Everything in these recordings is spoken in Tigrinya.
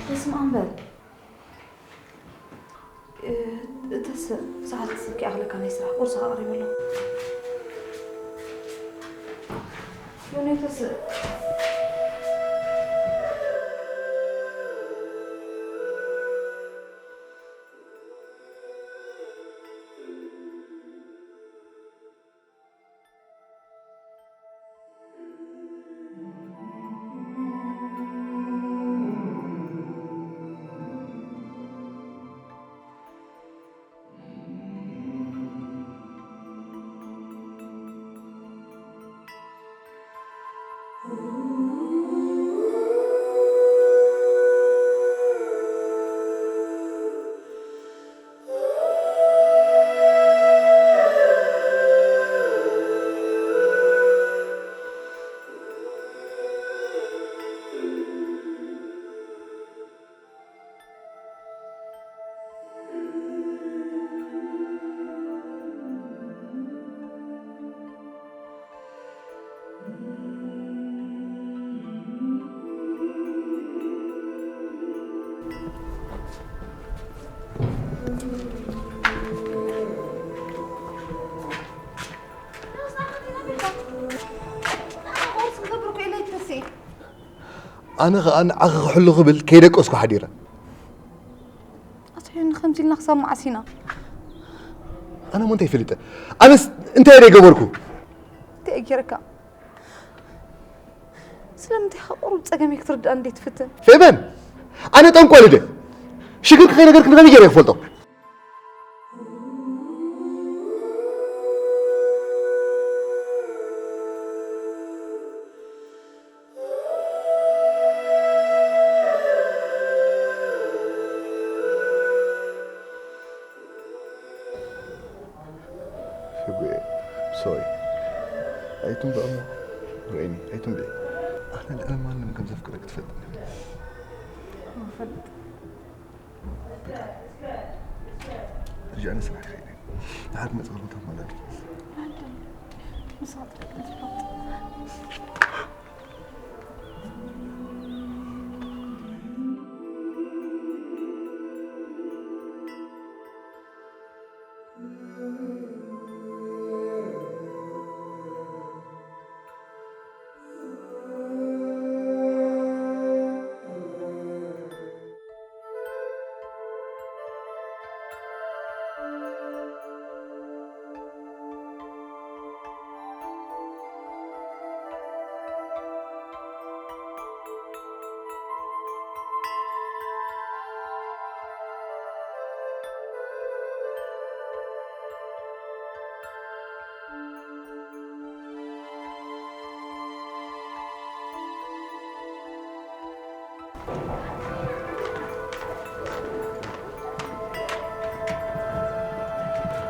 በስመ ኣብ በል። እ፣ ተስእ፣ ሰዓት ክኣኽለካ ናይ ስራሕ ቁርሲ ኣቕሪበ ኣለኹ። ዮኒ፣ ተስእ። ኣነ ኸኣ ንዓኺ ክሕሉ ክብል ከይደቀስኩ ሓዲረ። ኣቶ ዮኒ፣ ከምዚ ኢልና ክሳብ መዓስ ኢና? ኣነ እሞ እንታይ ይፈልጥ? ኣነስ እንታይ ደይገበርኩ? እንታይ ገይርካ? ስለምንታይ ካብ ቁሩብ ጸገመይ ክትርዳእ እንዴት ትፍትን? ፌበን፣ ኣነ ጠንቆል ድየ? ሽግርኪ ከይነገርክኒ ከመይ ገይረ ክፈልጦ? ፍጉኤ፣ ሶሪ። ኣይትንብዕ እሞ፣ ርኤኒ፣ ኣይትንብዒ። ኣነ ልዕሊ ማንም ከም ዘፍቅረኪ ትፈልጢ። እፈልጥ። ሕጂ ኣነ ስራሕ ይኸይድ እየ። ንሓደ መጽእ ቦታ ማለት እዩ። ምሳጥ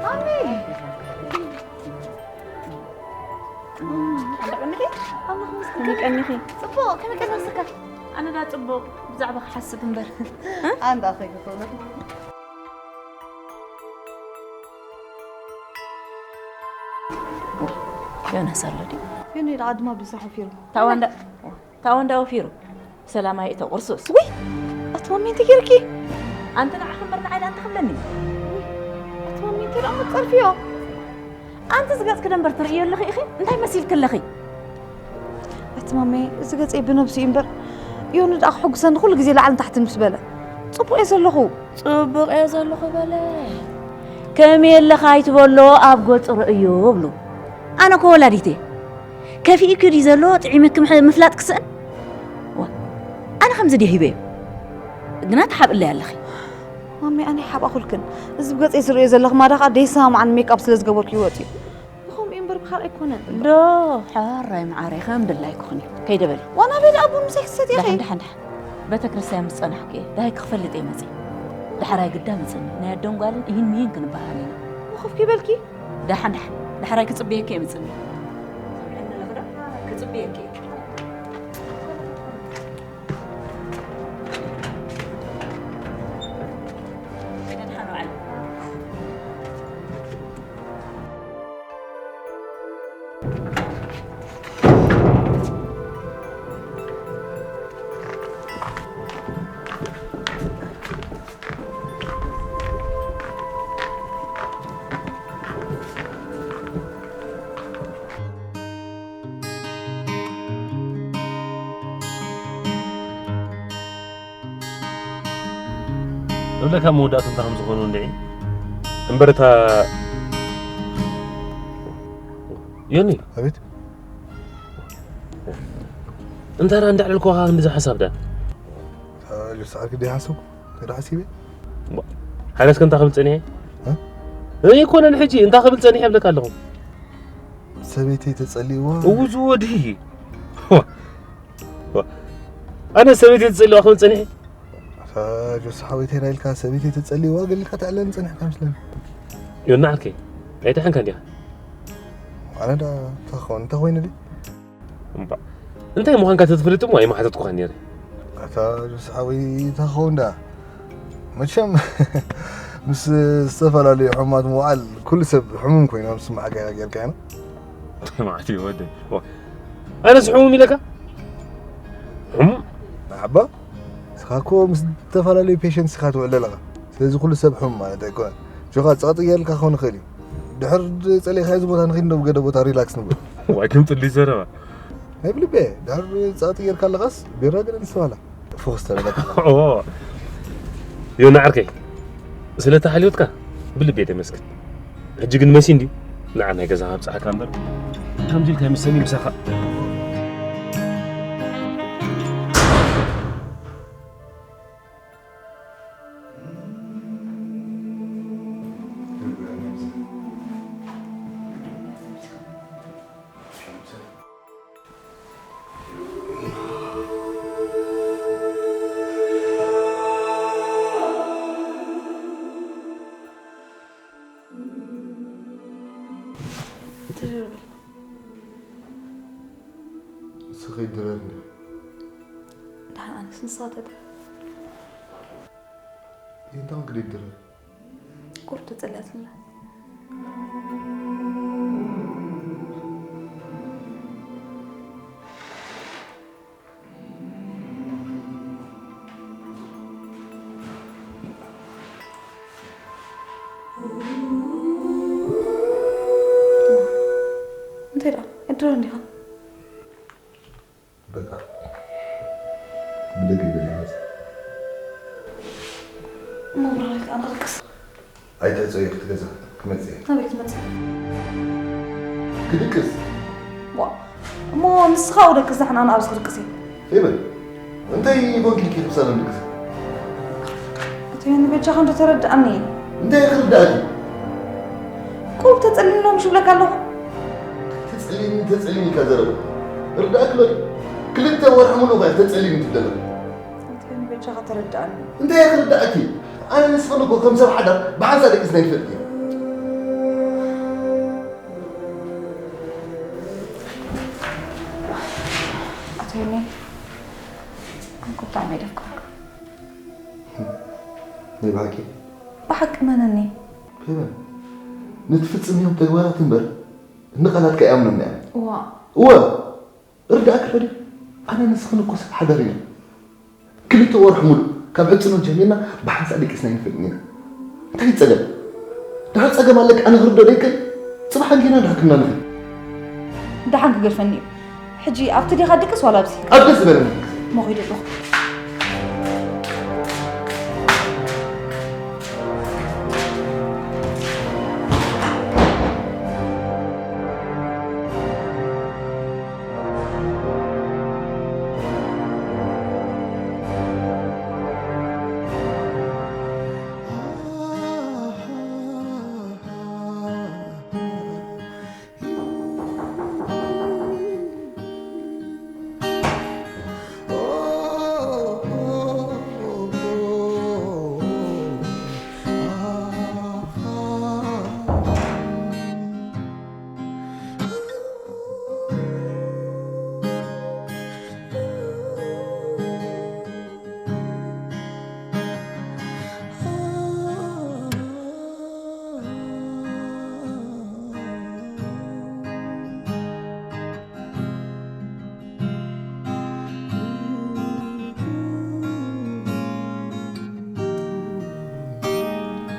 ማሚ! ኣምላኽ ይመስገን። ከመይ ቀኒኺ? ጽቡቕ፣ ከመይ ቀኒስካ? ኣነ ዳ ጽቡቕ፣ ብዛዕባ ክሓስብ እምበር። ኣንዳ ኣኸይ ክኾነ። ዮናስ ኣሎ ድዩ? ዮኒ ደኣ ድማ ብስራሕ ወፊሩ። ታዋንዳ፣ ታዋንዳ ወፊሩ። ሰላማይ እቶ ቁርሱስ። ውይ! ኣቲ ማሚ፣ እንታይ ጌርኪ? ኣንቲ ንዓኺ እምበር ንዓይ ደኣ እንታይ ክብለኒ? ውይ! ኣቲ ማሚ፣ እንታይ ደኣ መጸርፍዮ? ኣንቲ ዝገጽኪ ደንበር ትርእዮ ኣለኺ ኢኺ? እንታይ መሲልኪ ኣለኺ? ኣቲ ማሚ፣ እዚ ገጸይ ብነብሱ እዩ እምበር፣ ዮኒ ደኣ ክሕጉሰኒ ኩሉ ግዜ ላዕልን ታሕትን ምስ በለ። ጽቡቕ እየ ዘለኹ። ጽቡቕ እየ ዘለኹ በለ። ከመይ ኣለኻ ኣይትበሎ፣ ኣብ ገጹ ርእዮ እብሉ። ኣነ እኮ ወላዲት እየ። ከፊእኪ ድዩ ዘሎ፣ ጥዒምኪ ምሕ-፣ ምፍላጥ ክስእን? ዋ፣ ኣነ ከምዚ ድየ ሂበዮ? ግና ትሓብእለይ ኣለኺ። ማሚ፣ ኣነ ይሓብኣኹልክን። እዚ ብገጸይ ዝርእዮ ዘለኺ ማዳ ኸኣ ደይሰማማዕን ሜክኣፕ ስለ ዝገበርኩ ይወጽእ እዩ። ብኸምኡ እዩ እምበር ብኻልእ ኣይኮነን። ዶ፣ ሕራይ መዓረይ፣ ከም ድላይኪ ኩኒ። ከይደ በሊ። ዋና ቤት ኣቦ ምሳይ ክትሰትይ ኢኺ? ደሓን፣ ደሓን፣ ደሓን። ቤተ ክርስቲያን ምስ ጸናሕኩ እየ። ደሃይ ክፈልጥ እየ መጺእ። ዳሕራይ ግዳ ምጽኒ። ናይ ኣደን ጓልን እሂን ምሂን ክንበሃል ኢና። ኮፍ ከይበልኪ? ደሓን፣ ደሓን። ዳሕራይ ክጽበየኪ እየ ምጽኒ። ሰምዕኒ ኣለኺ ዶ? ክጽበየኪ እየ። ደሓን ዋዕል። እብለካ መወዳእቱ እንታይ ከም ዝኾኑ እንድዒ። እምበር እታ ዮኒ፣ ኣቤት። እንታይ ደኣ እንዳዕለልኩኻ ክንዲ ዝሓሳብ ደኣ? ኣጆ፣ ሰዓት ግዲ ሓሰብኩ። እንታይ ደኣ ሓሲበ? ሓደስ ከ እንታይ ክብል ጸኒሐ? እ? ኣይኮነን ሕጂ እንታይ ክብል ጸኒሐ እብለካ ኣለኹ። ሰበይተይ ተጸሊእዋ። እው ዝወዲ። ዋ፣ ዋ። ኣነ ሰበይተይ ተጸሊእዋ ክብል ጸኒሐ? ኣታ ጆስ ሓወይ፣ እንታይ ኢልካ ሰበይተይ ተጸሊእዋ ገሊልካ ተዕለኒ ጸኒሕካ መስለኒ። ዮና ዓርከይ፣ ኣይደሓንካን ዲኻ? ኣነ ደኣ እንታይ ክኸውን፣ እንታይ ኮይነ ድዩ? እምባ፣ እንታይ ምዃንካ ተትፈልጥ እሞ ኣይምሓተትኩኻን ነይረ። ኣታ ጆስ ሓወይ፣ እንታይ ክኸውን ደኣ? መቸም ምስ ዝተፈላለዩ ሕሙማት ምውዓል ኩሉ ሰብ ሕሙም ኮይኑ ኣብ ዝስምዓካ ኢኻ ጌርካዮ። እንታይ ማለት እዩ ወደይ? ዋ፣ ኣነስ ሕሙም ኢለካ? ሕሙም? መርሓባ። ንስኻ እኮ ምስ ዝተፈላለዩ ፔሸንትስ ኢኻ ትውዕል ዘለኻ። ስለዚ ኩሉ ሰብ ሕሙም ማለት ኣይኮነን። ጆኻ ጸቕጢ ጌርልካ ክኸውን ይኽእል እዩ። ድሕር ጸሊእካዮ እዚ ቦታ ንኺድ፣ እንዶ ገለ ቦታ ሪላክስ ንብል። ዋይ፣ ከም ጽልኢ ዘረባ። ናይ ብልቤ፣ ድሕር ጸቕጢ ጌርካ ኣለኻስ ቢራ ገለ ንስተባላ። ፎኸስ ተበለካ። ኦ፣ ዮና ዓርከይ፣ ስለቲ ሓልዮትካ ብልቤ ደመስግን። ሕጂ ግን መሲ እንድዩ ንዓ ናይ ገዛኻ ኣብጽሓካ እምበር፣ ከምዚ ኢልካ ይምሰኒ ምሳኻ። ድርር በል። ንስኺ ድረር እንዲ። ደሓን ኣነስ ንስኻ ተድርር። እንታይ ክዲ ድረር? ቁርብ ተጸልያትላ። እንታይ ደኣ? እድሮ እንዲኻ? በቃ። ብደገ ይበል ይመጽእ። እሞ ብራኸይ ከኣ ንኽድቅስ። ኣይትዕጸዮ፣ ክትገዛ ክመጽእ እየ። ናበይ ክትመጽእ? ክድቅስ። ዋ፣ እሞ ንስኻ ውደቅስ፣ ዛሕና ኣነ ኣብዚ ክድቅስ እየ። ፌበን፣ እንታይ ኮንኪ ኢልኪ ክሳብ ድቅስ? ኣቶ ዮኒ፣ በጃኻ እንዶ ተረድኣኒ። እንታይ ክርዳእኪ? ቁሩብ ተጸሊኒ ሎምሽ ይብለካ ኣለኹ። ተጸሊኒ፣ ተጸሊኒ ኢልካ ዘረባ። ርዳእኪ ዶ? ክልተ ወርሒ ሙሉእ እኳ ተጸሊኒ ትብለና። ኣቶ ዮኒ፣ በጃኻ ተረድኣኒ። እንታይ ክርዳእኪ? ኣነ ንስኽን እኮ ከም ሰብ ሓዳር ብሓንሳእ ደቂስና ኣይንፈልጥን ኢና። ኣቶ ዮኒ፣ ኣነ እኮ ብጣዕሚ እየ ዘፍቅረካ። ናይ ብሓቂ? ብሓቂ መነኒ? ፌበን፣ ንትፍጽምዮም ተግባራት እምበር ንቓላትካ ኣይኣምኖን እየ። እዋ። እወ፣ ርዳእኪ ዶ? ኣነ ንስኽን እኮ ሰብ ሓዳር ኢና። ክልተ ወርሒ ሙሉእ ካብ ሕጽኖት ጀሚርና ብሓንሳእ ደቂስና ኣይንፈልጥን ኢና። እንታይ እዩ ጸገም? ድሓር ጸገም ኣለኪ ኣነ ክርድኦ ደይክእል? ጽባሕ ኣንጊና ድሓር ክና ንኽእል። ደሓን ክገድፈኒ እዩ። ሕጂ ኣብቲ ዲኻ ድቅስ ዋላ ኣብዚ? ኣብ ደስ ዝበለኒ ድቅስ። እሞ ኸይደ ኣለኹ።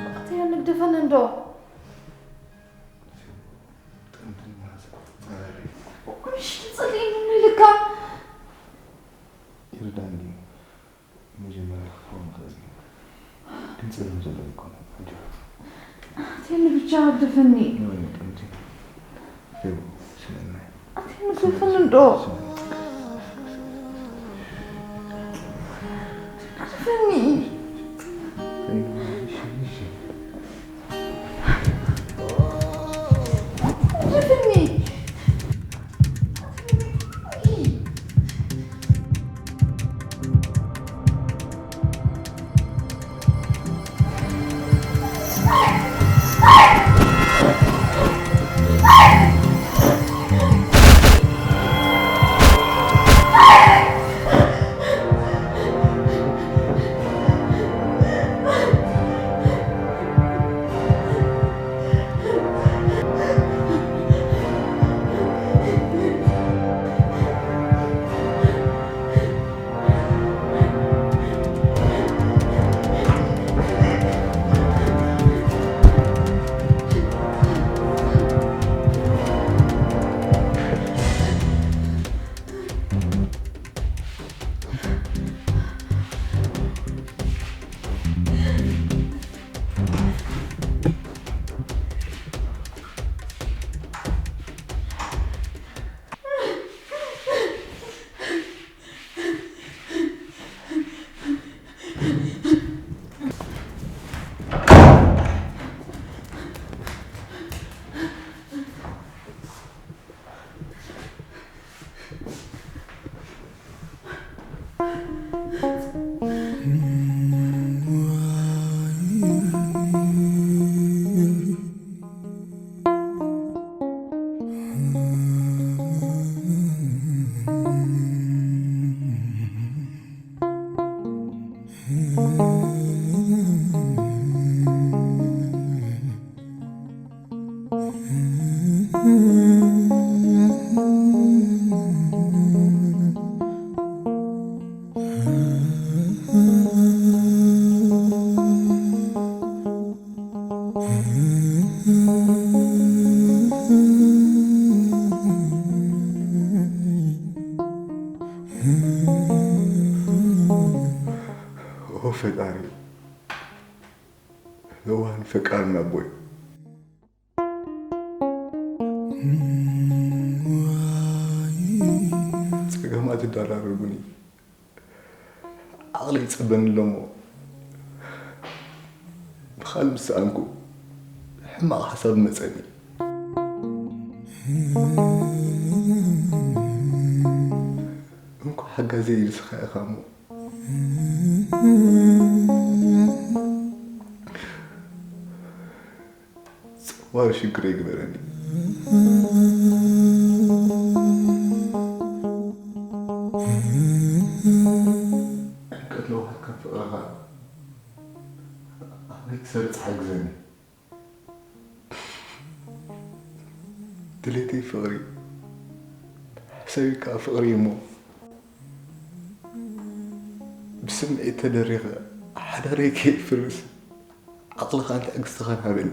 ኣኽትዮ ንግደፈን እንዶ። ምሽ ትጽልኢኒ ኢልካ። ይርዳእኒ። መጀመርያ ክኸውን ይኽእል እዩ። ግን ኣቴኒ ብቻ ግደፈኒ። ኣቴኒ ግደፈኒ እንዶ። ግደፈኒ። ግደፈኒ። ኦ ፈጣሪ፣ ለዋህን ፈቃርን ኣቦይ። ጸገማት ይደራረቡኒ። ዓቕለይ ይጸበኒ ኣሎ እሞ፣ ብኻልእ ምስ ሰኣንኩ ሕማቕ ሓሳብ መጸኒ። እንኳዕ ሓጋዘይ ንስኻ ኢኻ እሞ፣ ጸዋር ሽግረይ ግበረኒ። ዕምቀት ለውሃትካን ፍቕርኻን ኣበይ ክሰርጽ ሓግዘኒ። ድሌተይ ፍቕሪ፣ ሕሰቢ ከኣ ፍቕሪ እሞ፣ ብስምዒት ተደሪኸ ሓዳረይ ከየፍርስ ዓቕልኻን ትዕግስትኻን ሃበኒ።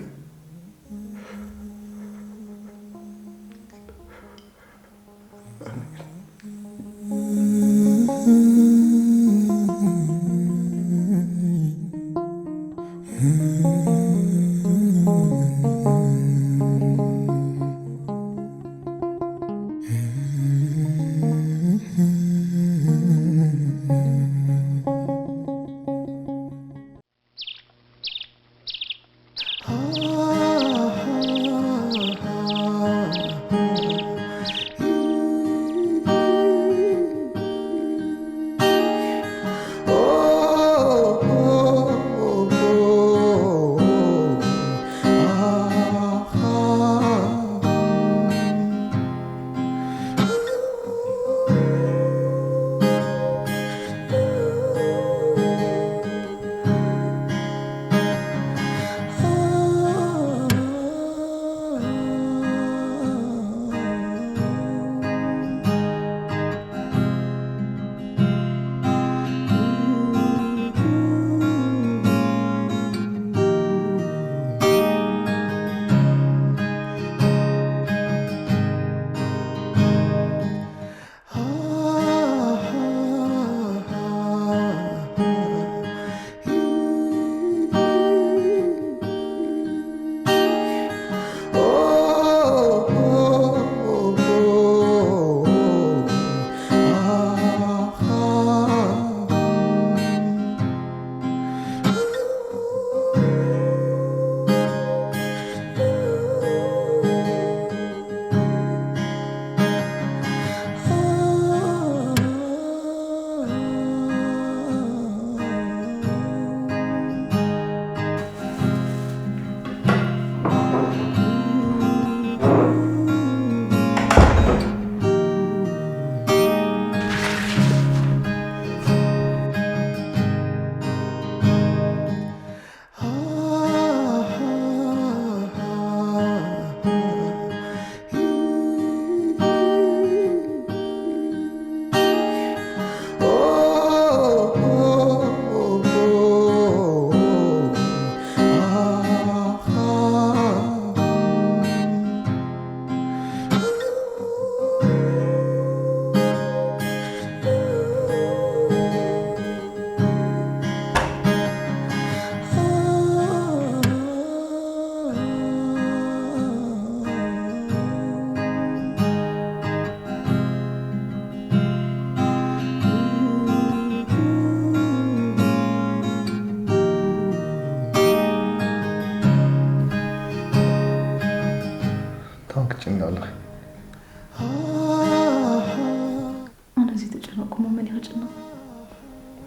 እሞ መን እዩ ክጭነቕ?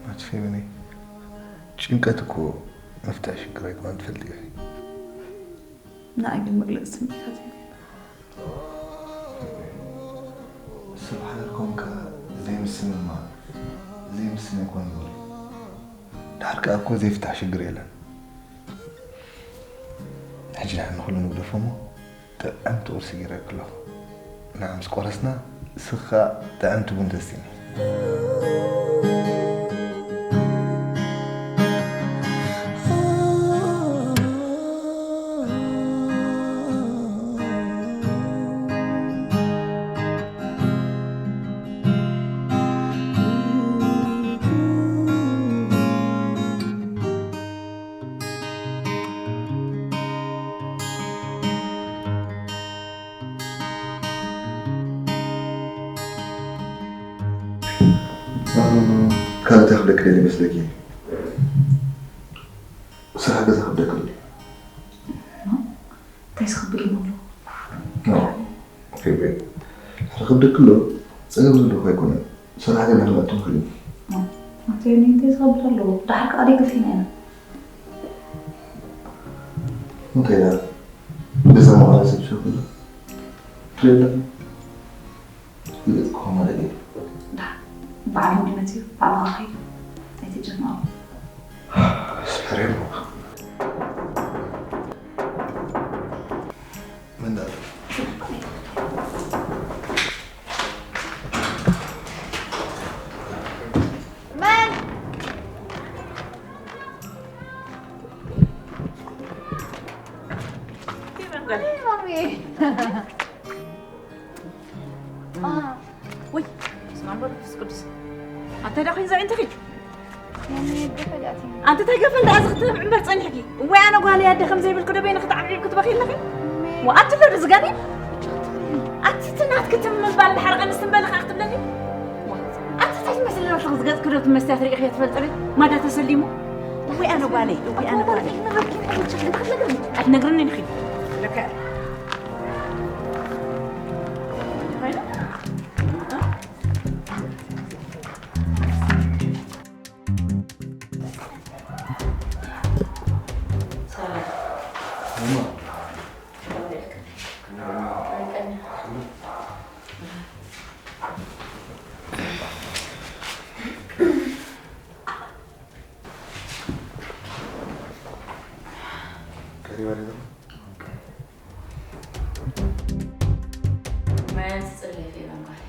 ኣቲ ፌቨነይ፣ ጭንቀት እኮ መፍትሒ ሽግር ኣይኮነን፣ ትፈልጢ ኢኺ። ንዓይ ግን መግለጺ ስምዒታት እዩ። ሰብ ሓዳር ኮንካ ዘይምስምማዕ፣ ዘይምስማዕ ኣይኮነን ዝብል። ድሓር ከኣ እኮ ዘይፍታሕ ሽግር የለን። ሕጂ ንዓና ንኹሉ ንግደፎ እሞ፣ ጥዕምቲ ቁርሲ ገይረልኪ ኣለኹ። ንዓ ምስ ቆረስና፣ ንስኺ ከኣ ጥዕምቲ ቡን ተስትይኒ። ካልእ እንታይ ክብለኪ ደልየ ይመስለኪ? ስራሕ ገዛ ክብደኪ ኣሎ። እንታይ ዝኽብድ እሞ ኣሎ? ኖ፣ ፌቤ፣ ስራሕ ክብደኪ ኣሎ፣ ጸገም ዘለዎ ኣይኮነን። ስራሕ ገዛ ክነእቱ ንኽእል ኢና። ኣንተ የኔ እንታይ ዝኸብድ ኣለዎ? ደሓር ከኣ ደይ ገፊና ኢና። እንታይ ደኣ? ገዛ መቐለ ሰብ ሰብ ኣሎ? ትሪኢ ኣለኺ? ፍልጥ ክኾን ማለት እዩ። ደሓር በዓል እንዲ መፅዩ፣ ባዕልኻ ኸይድ። ኣይትጨነቕ። ስፈሬ እሞ። መን ደኣ ኣሎ? መን? ማሚ። ወይ፣ በስመ አብ ወወልድ ወመንፈስ ቅዱስ። ኣንተ ዳ ኮይን ዘዕንትኺ? ማሚ፣ ገፈ ዳእቲ። ኣንቲ እንታይ ገፈ እንዳኣ ዝኽትብ ዕምበር ጸኒሕኪ? ወይ ኣነ ጓለይ ኣደ ከም ዘይብልኪ ዶ በይንኺ ተዓብዒብኪ ትበኺ ኣለኺ? ማሚ። ወኣቲ ዶ ዝጋኒ? ኣቲ ትናትኪ ትም ምባል ድሓር ቀንስ ትም በሊ ኸኣ ክትብለኒ? ዋ፣ ኣቲ እንታይ ትመስሊ ኣለኺ? ዝገጽኪ ዶ ትመስትያት ርኢኺ ትፈልጢ ዶ? ማዳ ተሰሊሙ? ወይ ኣነ ጓለይ፣ ወይ ኣነ ጓለይ። ኣይትነግርኒ ኢኺ። ለካ ቀሪባ ዶ? ማይ ትጽለይ ፌቨን ጓል።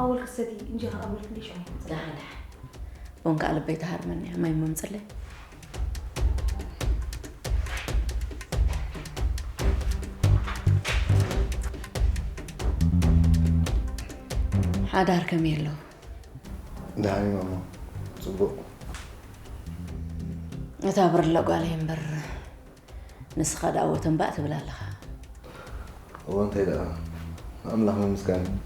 ኣወል ክሰቲ እንጀራ ኣወል ክንደይ ሽዑ? ደሓን፣ ደሓን። ቡን ከኣ ልበይ ትሃርመኒ እያ። ማይ እሞ ምጽለይ። ሓዳር ከመይ ኣሎ? ደሓን እዩ ማማ። ጽቡቕ። እታ ብርለ ጓለይ እምበር፣ ንስኻ ደኣ ወተንባእ ትብል ኣለኻ። እወ፣ እንታይ ደኣ፣ ኣምላኽ ምምስጋን እዩ።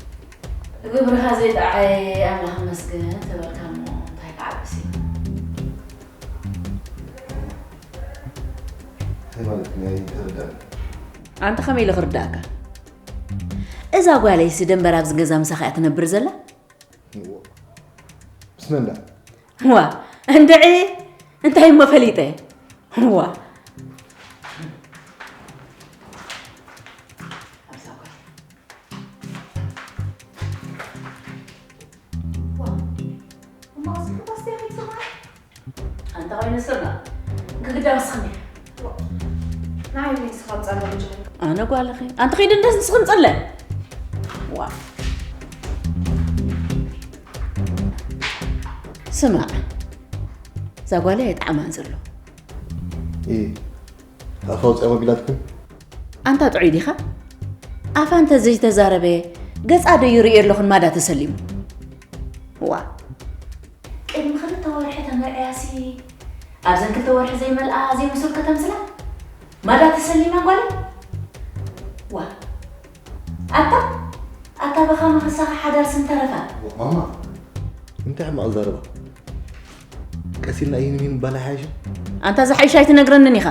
ግብርኻ ዘይጠዓየ ኣምላኽ መስግን ተበልካ እሞ እንታይ ክዓብስ እዩ? እንታይ ማለት እዩ? ኣይተረዳእን። ኣንታ ከመይ ኢለ ክርዳእካ? እዛ ጓለይሲ ደንበር ኣብዚ ገዛ ምሳኻ እያ ትነብር ዘላ? እዎ። ምስ መን ደኣ? ዋ፣ እንድዒ፣ እንታይ እሞ ፈሊጠ? ዋ። ኣንታ ኸይኑ ስርና፣ ግግዳ ወስኽኒ። ንዓይ ንስኻ ጸልም ጅግና። ኣነ ጓልኺ፣ ኣንቲ ኸይዲ እንደስ ንስኽን ጸለ። ዋ። ስማዕ፣ እዛ ጓለይ ኣይጠዓማን ዘሎ። እ፣ ኣፋ ኣውፅኣ ቢላትኩም? ኣንታ ጥዑይ ዲኻ? ኣፋ እንተ ዘይተዛረበ ገጻ ዶ ይርእዮ ኣለኹን ማዳ ተሰሊሙ? ዋ። ቅድሚ ክልተ ወርሒ ተመርዕያሲ ኣብዘን ክልተ ወርሒ ዘይመልኣ ዘይምሱል ከተምስላ? ማዳ ተሰሊማ ጓለይ? ዋ። ኣታ፣ ኣታ በኻ መኸሳኻ ሓዳር ስም ተረፋ። ማማ፣ እንታይ ሕማቕ ዘረባ? ቀስ ኢልና ይህን ይህን ባላ ሓይሽ። ኣንታ ዝሓይሽ ኣይትነግረንን ኢኻ።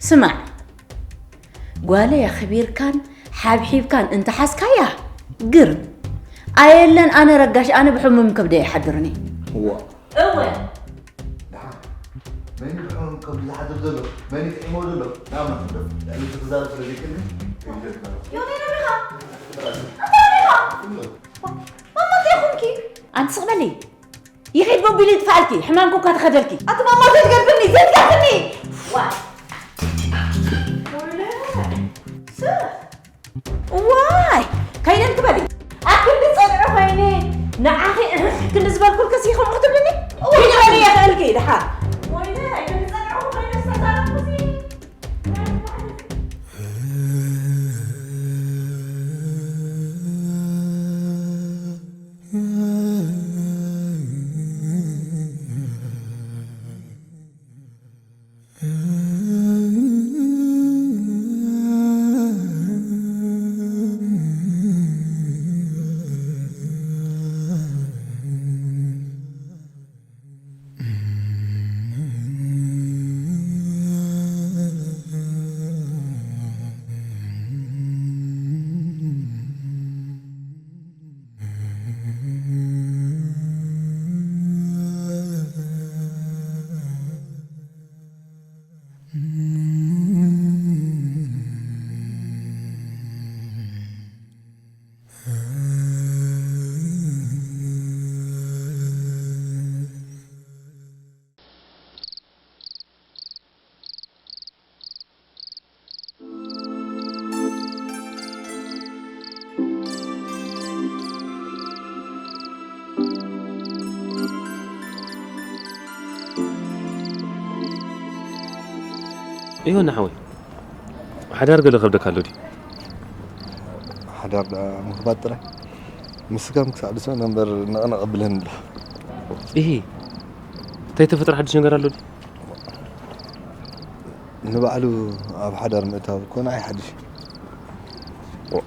ስማዕ፣ ጓለይ ኣኽቢርካን ሓብሒብካን እንተሓዝካያ ግርም። ኣየለን ኣነ ረጋሽ፣ ኣነ ብሕሙም ከብደ ይሓድርኒ። እዋ። እወ። ደሓን። መን እዩ ብሕሙም ከብዱ ዝሓድር ዘሎ? መን እዩ ጥዒሞ ዘሎ? ናብ መን ክብሎ? ልዕሊ እቲ ክዛረብ ስለ ዘይክእል ግን፣ ይግደል ክዛረብ። ዮኒ፣ ነቢኻ? ኣታ ነቢኻ? እወ። ማማ፣ እንታይ ኾንኪ? ኣንቲ ስቕ በሊ። ይኺድ ሞቢል ይጥፋልኪ፣ ሕማም ኮካ ተኸደልኪ። ኣቲ ማማ፣ ዘይትገድፍኒ፣ ዘይትገድፍኒ! ዋ። ወይለ። ስቕ። ዋይ፣ ከይደን ትበሊ። ኣብ ክንዲ ጸንዑ ኮይነ፣ ንዓኺ እህ ክንዲ ዝበልኩልክሲ ከምኡ ክትብልኒ? ኪድ በሊ የኽእልኪ፣ ደሓር። ወይለ፣ ኣብ ክንዲ ጸንዑ ኮይነ ዝተዛረብኩሲ። እዮ፣ ናሓወይ፣ ሓዳር ገለ ከብደካ ኣሎ ድዩ? ሓዳር ደኣ ምኽባጥ ጥራይ። ምስካ ምክሳዕ ድሰ ነንበር ነቕነቕ ኣብለኒ ኣሎ። እሂ፣ እንታይ ተፈጥረ ሓድሽ ነገር ኣሎ ድዩ? ንባዕሉ ኣብ ሓዳር ምእታው እኮ ንዓይ ሓድሽ እዩ። ኦ፣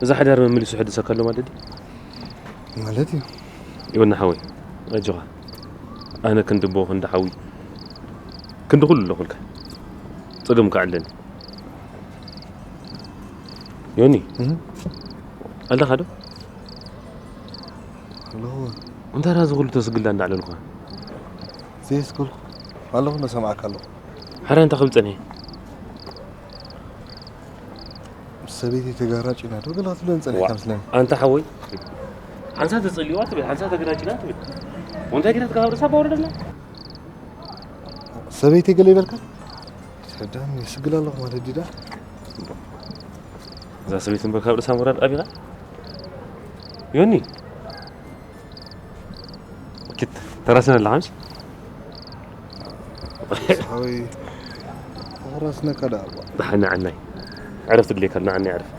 እዚ ሓዳር መመሊሱ ሕድሰካ ኣሎ ማለት ድዩ? ማለት እዩ። ይወና ሓወይ፣ ኣጆኻ። ኣነ ክንዲ ኣቦ፣ ክንዲ ሓዊ፣ ክንዲ ኩሉ ኣለኹልካ። ጸገም ከዓለኒ። ዮኒ፣ እህ? ኣለኻ ዶ? ኣለኹ። እንታይ ደኣ እዚ ኩሉ ተስግላ እንዳዕለልኩ? ዘየስገልኩ ኣለኹ፣ እናሰማዕካ ኣለኹ። ሓራይ እንታይ ክብል ጸኒሐ? ምስ ሰበይተይ ተጋራጭና ዶ ገለ ክትብለኒ ጸኒሕካ ዋ፣ መስለኒ። ኣንታ ሓወይ፣ ሓንሳ ተጸሊዋ ትብል፣ ሓንሳ ተገራጭና ትብል። ወንታይ ገይራትካ ካብ ርእሳ ባወረደላ? ሰበይተይ ገለ ይበልካ? ተረዳኒ፣ የስግል ኣለኹ ማለት ድዩ ደኣ? እዛ ሰበይቲ እምበር ካብ ርእሳ ምውራድ ኣቢኻ? ዮኒ! ኪት፣ ተራስና ኣለኻ፣ ምሽ? ሓወይ፣ ተራስነካ ደኣ እባ። ደሓን ንዓናይ። ዕረፍቲ ድሌካ፣ ንዓናይ ዕረፍቲ።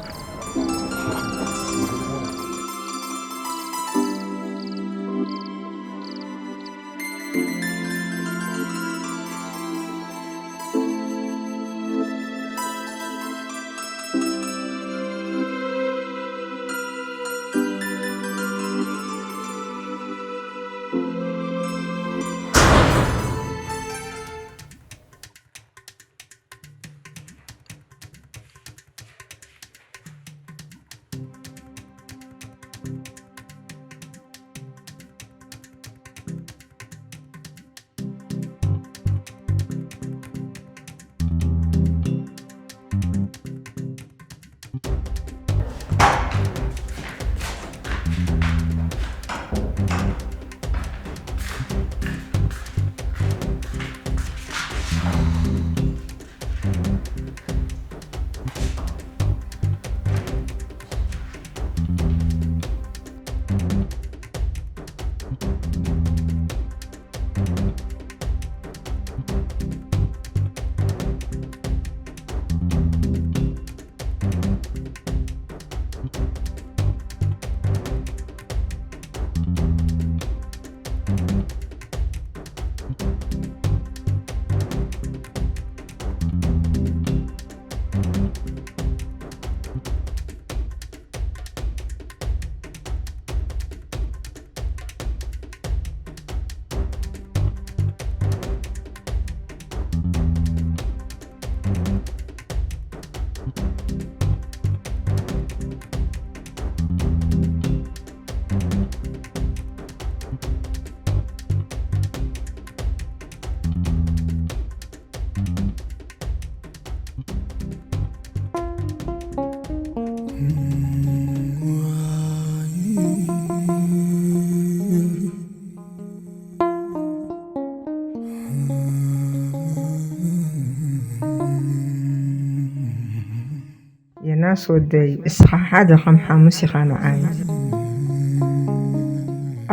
ኣስወደይ፣ እስኻ ሓደ ከም ሓሙስ ኢኻ ንዓይ።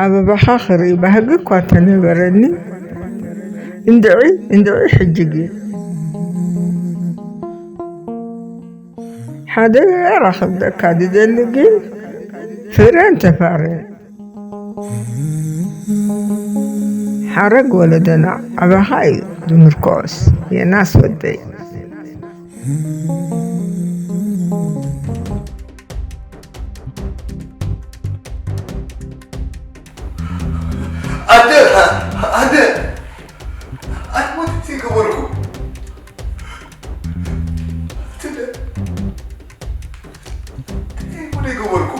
ኣበባኻ ክርኢ ባህጊ እኳ እንተነበረኒ፣ እንድዒ፣ እንድዒ ሕጂ ግን ሓደ ራኽብለካ ዝደሊ ግን ፍረ እንተፋረ። ሓረግ ወለደና ኣባኻ እዩ ዝምርኮስ፣ የናስ ወደይ። ኣደ፣ ኣደ፣ ኣደ፣ ሞት ይገበርኩ። ትለ፣ እንታይ ጉድ ይገበርኩ።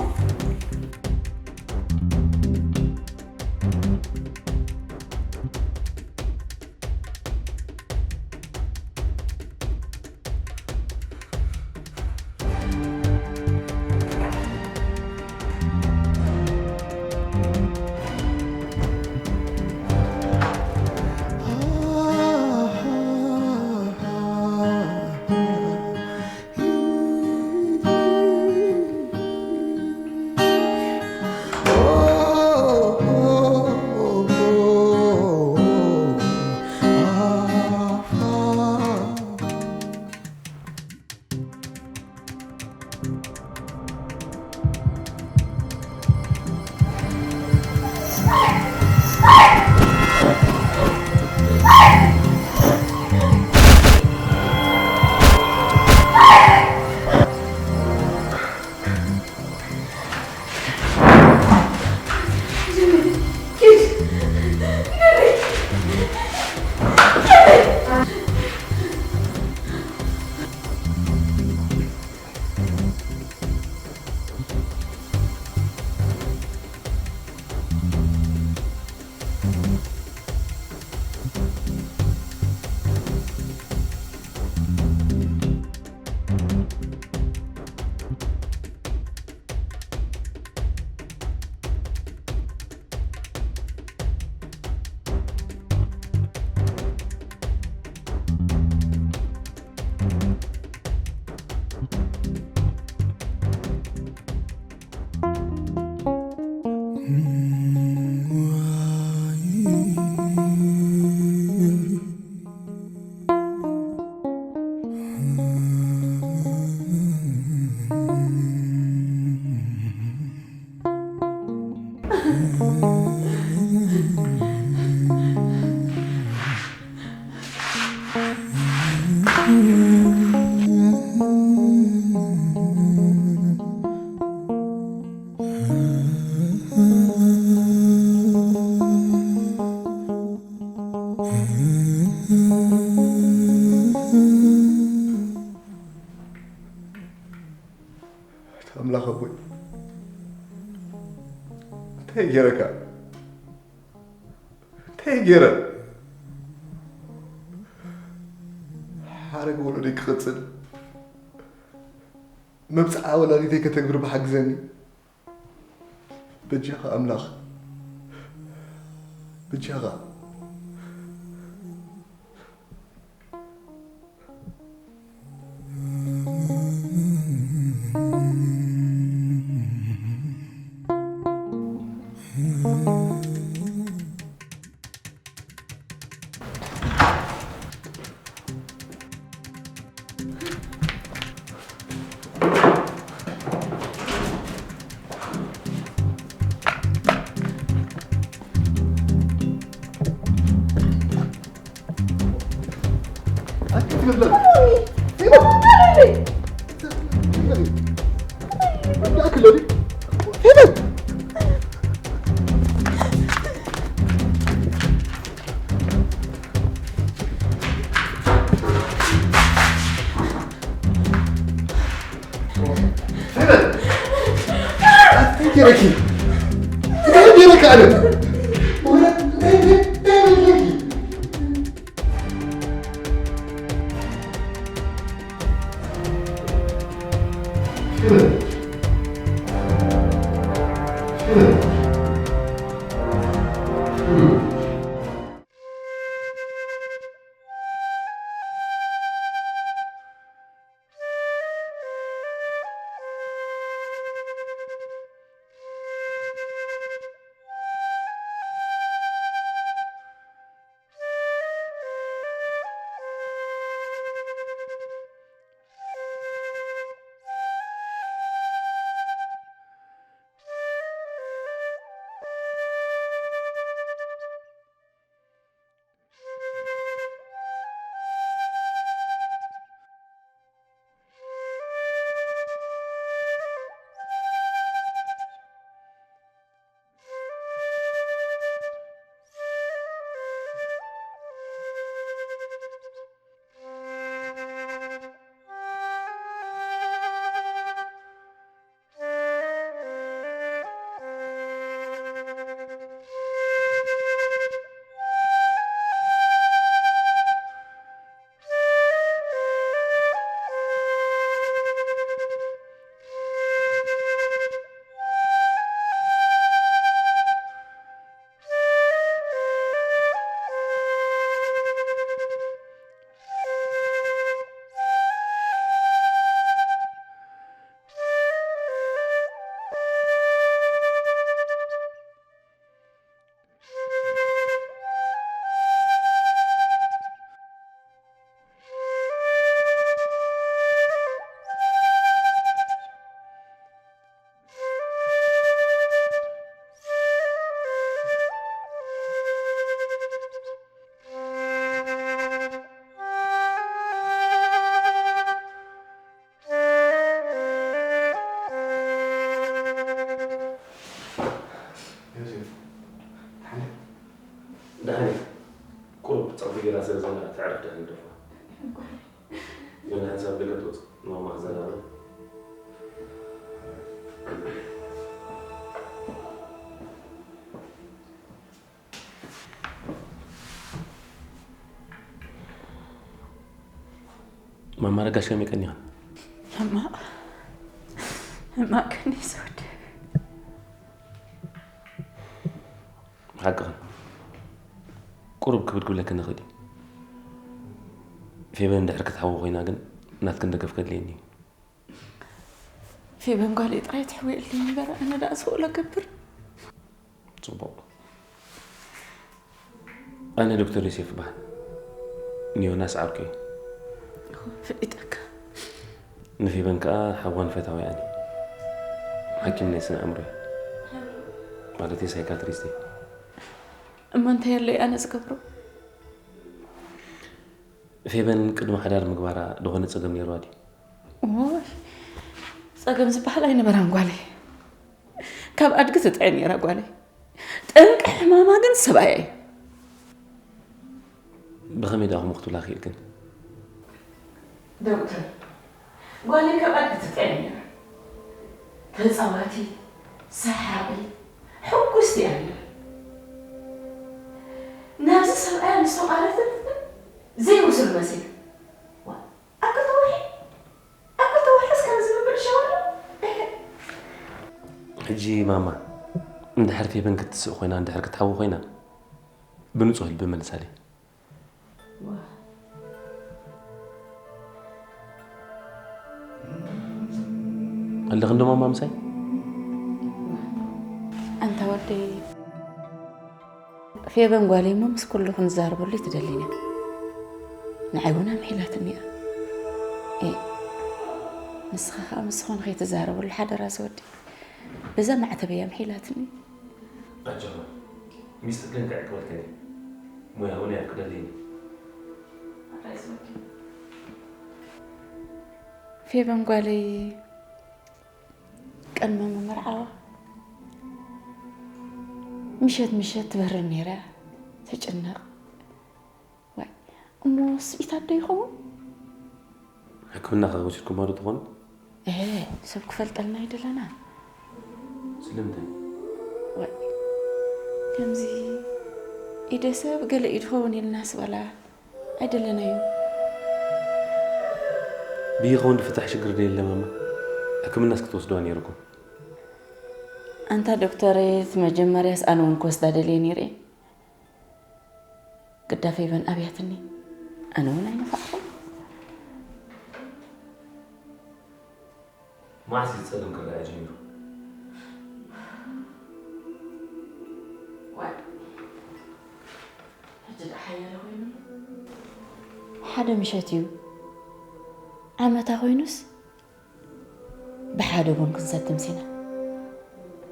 ኣምላኽ ኣቦይ፣ እንታይ ገይረካ? እንታይ ገይረ? ሓረግ ወለደይ ክቕጽል፣ መብጽዓ ወላዲተይ ከተግብር ብሓግዘኒ። በጃኻ ኣምላኽ፣ በጃኻ። ደሓን እየ። ቁሩብ ጸቕጢ ገይራ ስለ ዘላ ትዕርፍ ደሓን ደፋ። ግን ሓንሳብ ገለ ትወጽእ፣ ንማማ ክዘራረብ። ማማ ረጋሽ ከመይ ቀኒኻ? ሕማቕ፣ ሕማቕ ቀኒሰ ወዲ። ሓቅኽን። ቁሩብ ክብድ ክብለክን ንኽእል እዩ። ፌበን እንድሕር ክትሓዊ ኮይና ግን ናትክን ደገፍ ከድልየኒ እዩ። ፌበን ጓለይ ጥራይ ትሕውየለይ እምበር ኣነ ደኣ ዝኽእሎ ገብር። ጽቡቕ። ኣነ ዶክተር ዮሴፍ እበሃል። ንዮናስ ዓርኩ እየ። ፍሊጠካ። ንፌበን ከኣ ሓዋን ፈታዊኣን እየ። ሓኪም ናይ ስነ ኣእምሮ እየ። ማለተይ ሳይካትሪስት እየ። እሞ እንታይ ኣሎ እዩ ኣነ ዝገብሮ? ፌበን ቅድሚ ሓዳር ምግባራ ዝኾነ ጸገም ነይርዋ ድዩ? ኦይ፣ ጸገም ዝበሃል ኣይነበራን ጓለይ። ካብ ኣድጊ ትጥዕም ነይራ ጓለይ። ጠንቂ ሕማማ ግን ሰብኣያ እዩ። ብኸመይ ደኣ ከምኡ ክትብላ ክኢልክን? ዶክተር፣ ጓለይ ካብ ኣድጊ ትጥዕም ነይራ። ተጻዋቲ፣ ሰሓቒ፣ ሕጉስቲ እያ ነይራ። ናብዚ ሰብኣያ ምስ ተቓረተት ግን ዘይብሱል መሲላ። ዋ፣ ኣብ ክልተ ወርሒ፣ ኣብ ክልተ ወርሒ እስከ ዝብል ሸወሉ። ሕጂ ማማ፣ እንድሕር ፌበን ክትስእ ኮይና፣ እንድሕር ክትሓዊ ኮይና፣ ብንጹህ ልቢ መልሳለይ። ኣለኽን ዶ ማማ ምሳይ? ኣንታ ወደይ፣ ፌበን ጓለይ እሞ ምስ ኩሉ ክንዛረበሉ ትደሊን እያ። ንዓይ እውን ኣምሒላትኒ እያ። ኤ፣ ንስኻ ኸኣ ምስ ዝኾነ ከይትዛረበሉ ሓደራ ዝወዲ። በዛ ማዕተብ እያ ኣምሒላትኒ። ኣጆኻ፣ ሚስጥር ግን ከዕቅበልክን እየ። ሞያ እውን እያ ክደልይኒ። ፌበን ጓለይ ቅድሚ ምምርዓዋ ምሸት ምሸት ትበርር ነይራ፣ ትጭነቕ። ዋይ፣ እሞ ስኢታት ዶ ይኸውን? ሕክምና ከ ወሲድኩማ ዶ ትኾኑ? እህ፣ ሰብ ክፈልጠልና ኣይደለና። ስለምንታይ? ዋይ፣ ከምዚ ኢደ ሰብ ገለ እዩ ድኸውን ኢልና ስበላ ኣይደለናዩ። ብይኸውን ድፍታሕ ሽግር ደየለ ማማ፣ ሕክምናስ ክትወስድዋ ነይርኩም። ኣንታ ዶክተሬት፣ መጀመርያስ ኣነ እውን ክወስዳ ደልየ ነይረ። ግዳ ፌበን ኣብያትኒ፣ ኣነ እውን ኣይነፋዕኹን። መዓስ እዩ ጸገም ክረኣ ጀሚሩ? ዋይ፣ ሕጂ ደኣ ሓያለ ኮይኑ። ሓደ ምሸት እዩ። ዓመታ ኮይኑስ ብሓደ ቡን ክንሰቲ ምሲና።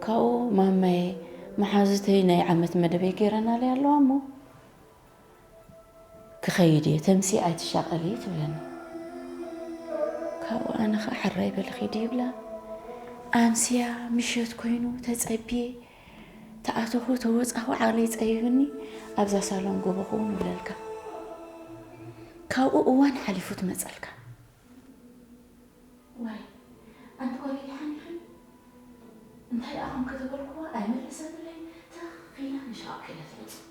ካብኡ ማማየ መሓዙተይ ናይ ዓመት መደበይ ገይረናለይ ኣለዋ እሞ፣ ክኸይድ እየ፣ ተምሲ ኣይትሻቐሊ ትብለኒ። ካብኡ ኣነ ኸዓ ሕራይ በሊ ኺዲ ይብላ። ኣምስያ ምሸት ኮይኑ ተጸብየ፣ ተኣተኹ ተወጻኹ ዓቕለይ ጸቢብኒ፣ ኣብዛ ሳሎን ጎቦ ኹው ንብለልካ። ካብኡ እዋን ሓሊፉ ትመጸልካ። ዋይ፣ ኣንቲ ጓለይ ደሓን ኢኺ? እንታይ ደኣ ኾንኪ ተበልኩዋ፣ ኣይመለሰትለይ፣ ትኽ ኢላ ንሻቕ ኢላ ትመጽእ።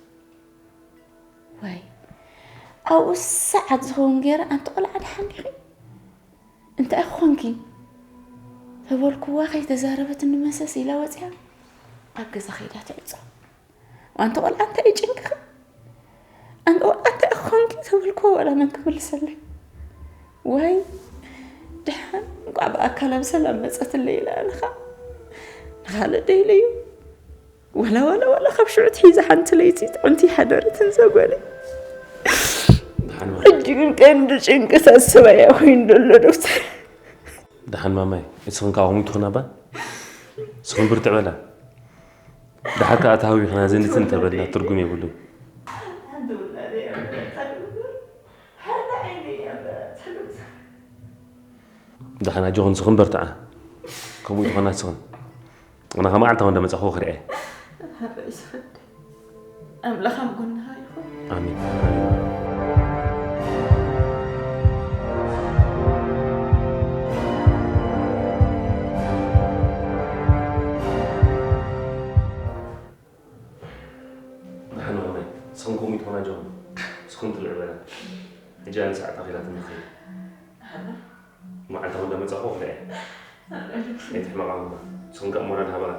ዋይ፣ ኣብኡ ሰዓት ዝኸውን ገይረ፣ ኣንቲ ቆልዓ ደሓን ዲኺ? እንታይ ኾንኪ? ተበልኩዋ፣ ከይተዛረበትኒ መሰስ ኢላ ወጺኣ፣ ኣብ ገዛ ከይዳ ትዕጾ። ኣንቲ ቆልዓ እንታይ እዩ ጭንቅኺ? ኣንቲ ቆልዓ እንታይ ኾንኪ ተበልኩ ዋላ መን ክምልሰለይ? ዋይ፣ ደሓን እንቋዕ ብኣካላ ብሰላም መጸትለይ ኢለ ኣነ ኸኣ ንኻልእ ደይለዩ። ወላ፣ ወላ፣ ወላ ካብ ሽዑ ትሒዛ ሓንቲ ለይቲ ጥዕምቲ ሓደረትን ዘጎለ። ደሓን ማለት። ሕጂ ግን ቀንዲ ጭንቅታት ሰብኣያ ኮይኑ ዘሎ ዶክተር። ደሓን ማማይ፣ እስኽን ከኣ ከምኡ ትኹና እባ። እስኽን ብርትዕ በላ። ደሓር ከኣ ተሃዊኽና ዘንትን ተበልና ትርጉም የብሉን። ደሓን ኣጆኽን እስኽን በርትዓ። ከምኡ ትኾና እስኽን። ኣነ ከኣ መዓልታዊ እንዳመጻኹ ክሪኤ። እስፍድ ኣምላኽ ኣብ ጎንኻ ይኹን። ኣሜን። ንሕና ኾነ ስኹም ከምኡ ትኾና ጆም ስኹም ትልዕበና። ሕጂ ኣነ ሰዓት ኣኺላትኒ ክኸይድ። መዓልታ ወዳ መጻኹ ክልዐ። ኣይትሕመቓ እማ። ስኹም ከኣ ሞራል ሃባላ።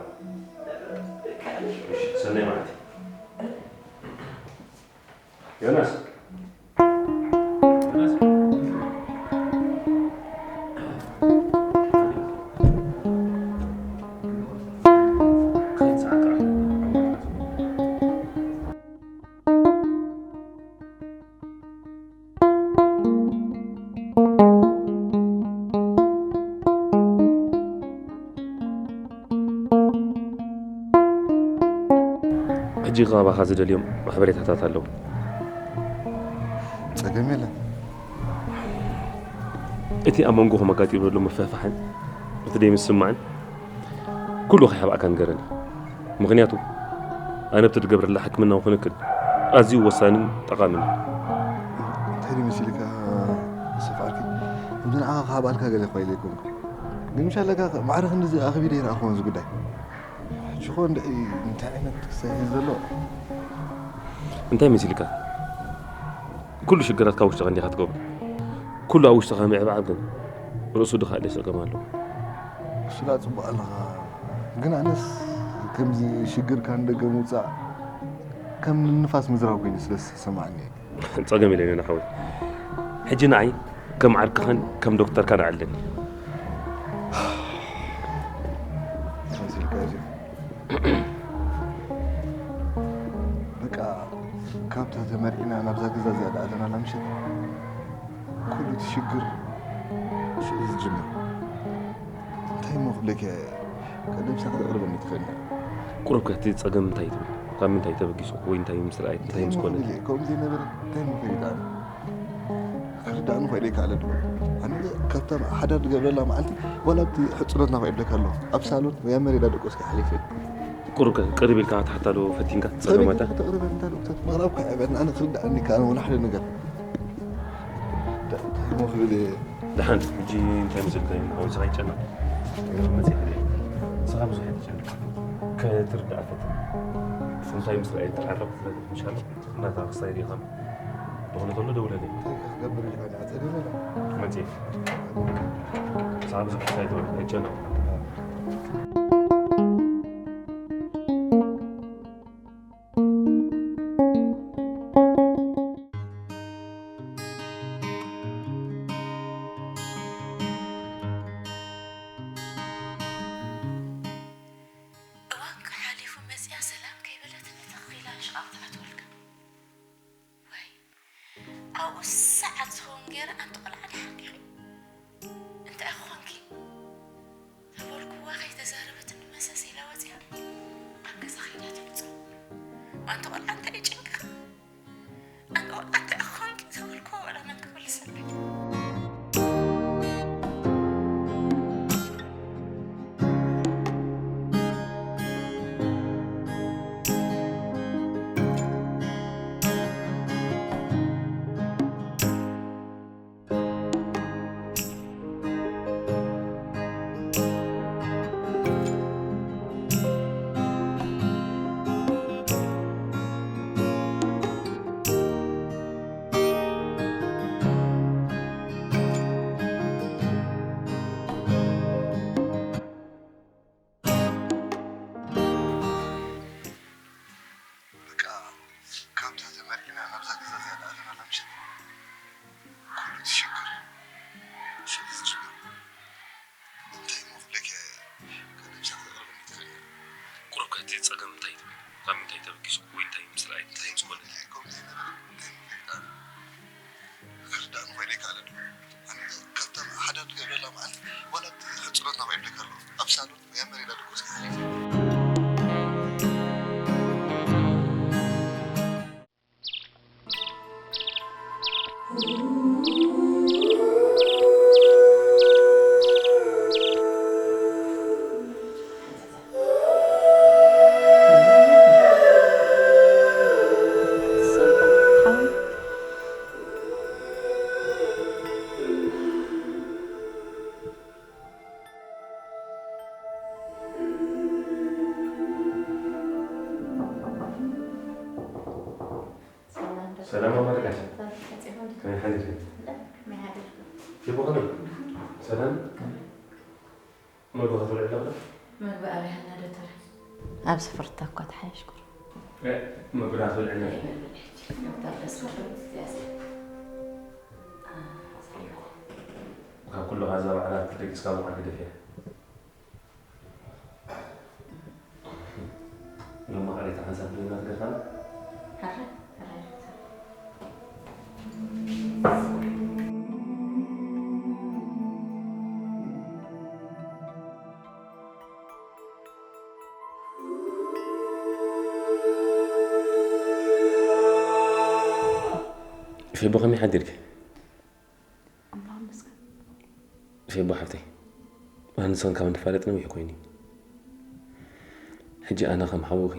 እሺ፣ ሰናይ መዓልቲ። ዮናስ። ዮናስ። ሕጂ ካባኻ ዝደልዮም ሓበሬታታት ኣለዉ። ጸገም የለን። እቲ ኣብ መንጎኹም ኣጋጢሙ ዘሎ ምፍሕፋሕን እቲ ደይምስምማዕን ኩሉ ከይሓብኣካ ንገረኒ። ምኽንያቱ ኣነ ኣብቲ ትገብረላ ሕክምናዊ ክንክን ኣዝዩ ወሳንን ጠቓምን እዩ። እንታይ ድዩ መሲልካ ኣሰፋ ዓርኪ? ከምዚ ንዓኻ ክሃብኣልካ ገለ እኳ ኢለ ኣይኮንኩን። ግን ምሻለካ ማዕረ ክንድዚ ኣኽቢደ ይረኣኹዎ እዚ ጉዳይ። ሕጂ ኾ እንድዒ እንታይ ዓይነት ክሳይ እዩ ዘሎ? እንታይ መሲልካ? ኩሉ ሽግራት ካብ ውሽጥኻ እንዲኻ ትገብሮ። ኩሉ ኣብ ውሽጥኻ ምዕባዕብ ግን ርእሱ ድኻ ኣለ ጸገም ኣለዎ። እሱ ደኣ ጽቡቕ ኣለኻ። ግን ኣነስ ከምዚ ሽግርካ ንደገ ምውጻእ ከም ንፋስ ምዝራብ ኮይኑ ስለ ዝሰማዓኒ። ጸገም የለን ዮና ሓወይ። ሕጂ ንዓይ ከም ዓርክኻን ከም ዶክተርካን ኣለኒ። ከምዚ ኢልካ እዚ በቃ ካብታ ተመርዒና ናብዛ ገዛ እዚኣ ደኣ ኣለናላ ምሸት። ኩሉ እቲ ሽግር ሽዑ እዩ ዝጅምር። እንታይ እሞ ክብለካ እየ? ቀደምሳ ከተቕርበኒ ትኽእል ኢኻ። ቁሩብ ከ እቲ ጸገም እንታይ ትብል? ካብ ምንታይ ተበጊሱ ወይ እንታይ ምስ ረኣየ፣ እንታይ ምስ ኮነ? ከምኡ ዘይነበረ እንታይ እሞ ፈሊጠ ኣነ? ክርዳእኒ እኮ ኢለ ይከኣለ ድሮ። ኣነ ካብታ ሓዳር ዝገብረላ መዓልቲ ዋላ ኣብቲ ሕጽኖትና እኮ ይብለካ ኣለኹ። ኣብ ሳሎን ወይ ኣብ መሬት ደቆስካ ሓሊፈ። ቁሩብ ከ ቅርብ ኢልካ ክትሓታ ዶ ፈቲንካ? ጸገማታ? ሰበይቲ ከተቕርበኒ እንታ ዶክተር? ምቕራብ እኮ ኣይዕበትን። ኣነ ክርዳእኒ ይከኣል እውን ሓደ ነገር። እንታይ እሞ ክብል እየ? ደሓን፣ ሕጂ እንታይ መሰልካ እዩ? ሓወይ፣ ስኻ ይጨነቕ። መጽእ ኢለ። ስኻ ብዙሕ ኣይትጨነቕ። ክትርዳእ ፈትን። እንታይ ምስ ረኣየ ተዓረቕ፣ ምሻሎ? እናታ ክሳይ ዲኻ? ዝኾነ ተሎ ደውለለይ። እንታይ ክትገብር ኢልካ? ጸገም የለን። መጽእ። ስኻ ብዙሕ ክሳይ ትበል፣ ኣይጨነቕ። እዋን ሓሊፉ መጺኣ ሰላም ከይበለትኒ ተኺላ ሽቓቕ ትኣትወልካ። ወይ፣ ኣብኡ ሰዓት ዝኸውን ገይረ፣ ኣንቲ ቆልዓ ደሓን ዲኺ? እንታይ ኮንኪ? ዝበልኩዋ ከይተዛረበትኒ መሰስ ኢላ ወጺኣ ኣብ ገዛ ከይዳ ትምጻ። ኣንቲ ቆልዓ እንታይ ይጭንቅኻ? ኣንቲ ቆልዓ እንታይ ኮንኪ? ዝበልኩዋ ዋላ መን ክምልሰለይ? በቃ፣ ካብታ ተመርዒና ናብዛ ገዛ እዚኣ ደኣ ኣለና ምሸት። ኩሉ እቲ ሽግር ሽዑ ዝጅምር። እንታይ እሞ ክብለኪ፣ ቀደም ሳዕ ተቕርበኒ ትኽእል። ቁሩብ ከ እቲ ጸገም እንታይ ትብል? ካብ ምንታይ ተበጊሱ ወይ እንታይ ምስ ረኣየ፣ እንታይ ምስ ኮነ? ከምኡ ዘይነበረ እንታይ እሞ ክሪዳ? ክርዳእኒ ኮይነ ኣይከኣለን። ኣነ ካብታ ሓዳር ዝገብረላ መዓልቲ ዋላ ኣብቲ ሕጽኖትና ኮይነ ኣለካ ኣለኹ። ኣብ ሳሎን ወይ ኣብ መሬዳ ድቆስ ክሓሊፍ። ሰላም ኣማርካ። ከመይ ሓዲርካ? ፊቦ ከመይ? ሰላም? መግቢ ክትበልዕ ኣለኻ? መግቢ ኣብያ እናደተረ። ኣብ ስፍርታ እኳ ትሓይሽ ቁሩብ። እ፣ መግቢ ዶ ክትበልዕና? ኣይበልዕን ሕጂ። መግቢ ኣብ ደስ ክትብል እዚኣ እዚኣ። አ፣ ካብ ኩሉ ኸኣ እዛ በዓላት ደቂስካ ምዃን ግደፍያ። ሎሚ ቃል ኣይተሓንሳብ ብለና ትገርፋና። ሕራይ፣ ሕራይ። ፌቦ ከመይ ሓዲርኪ? ኣምላኽ ይመስገን። ፌቦ ሓፍተይ፣ ኣነ ንስኽን ካብ ንፋለጥ ነዊሕ ኮይኑ እዩ። ሕጂ ኣነ ከም ሓውኺ፣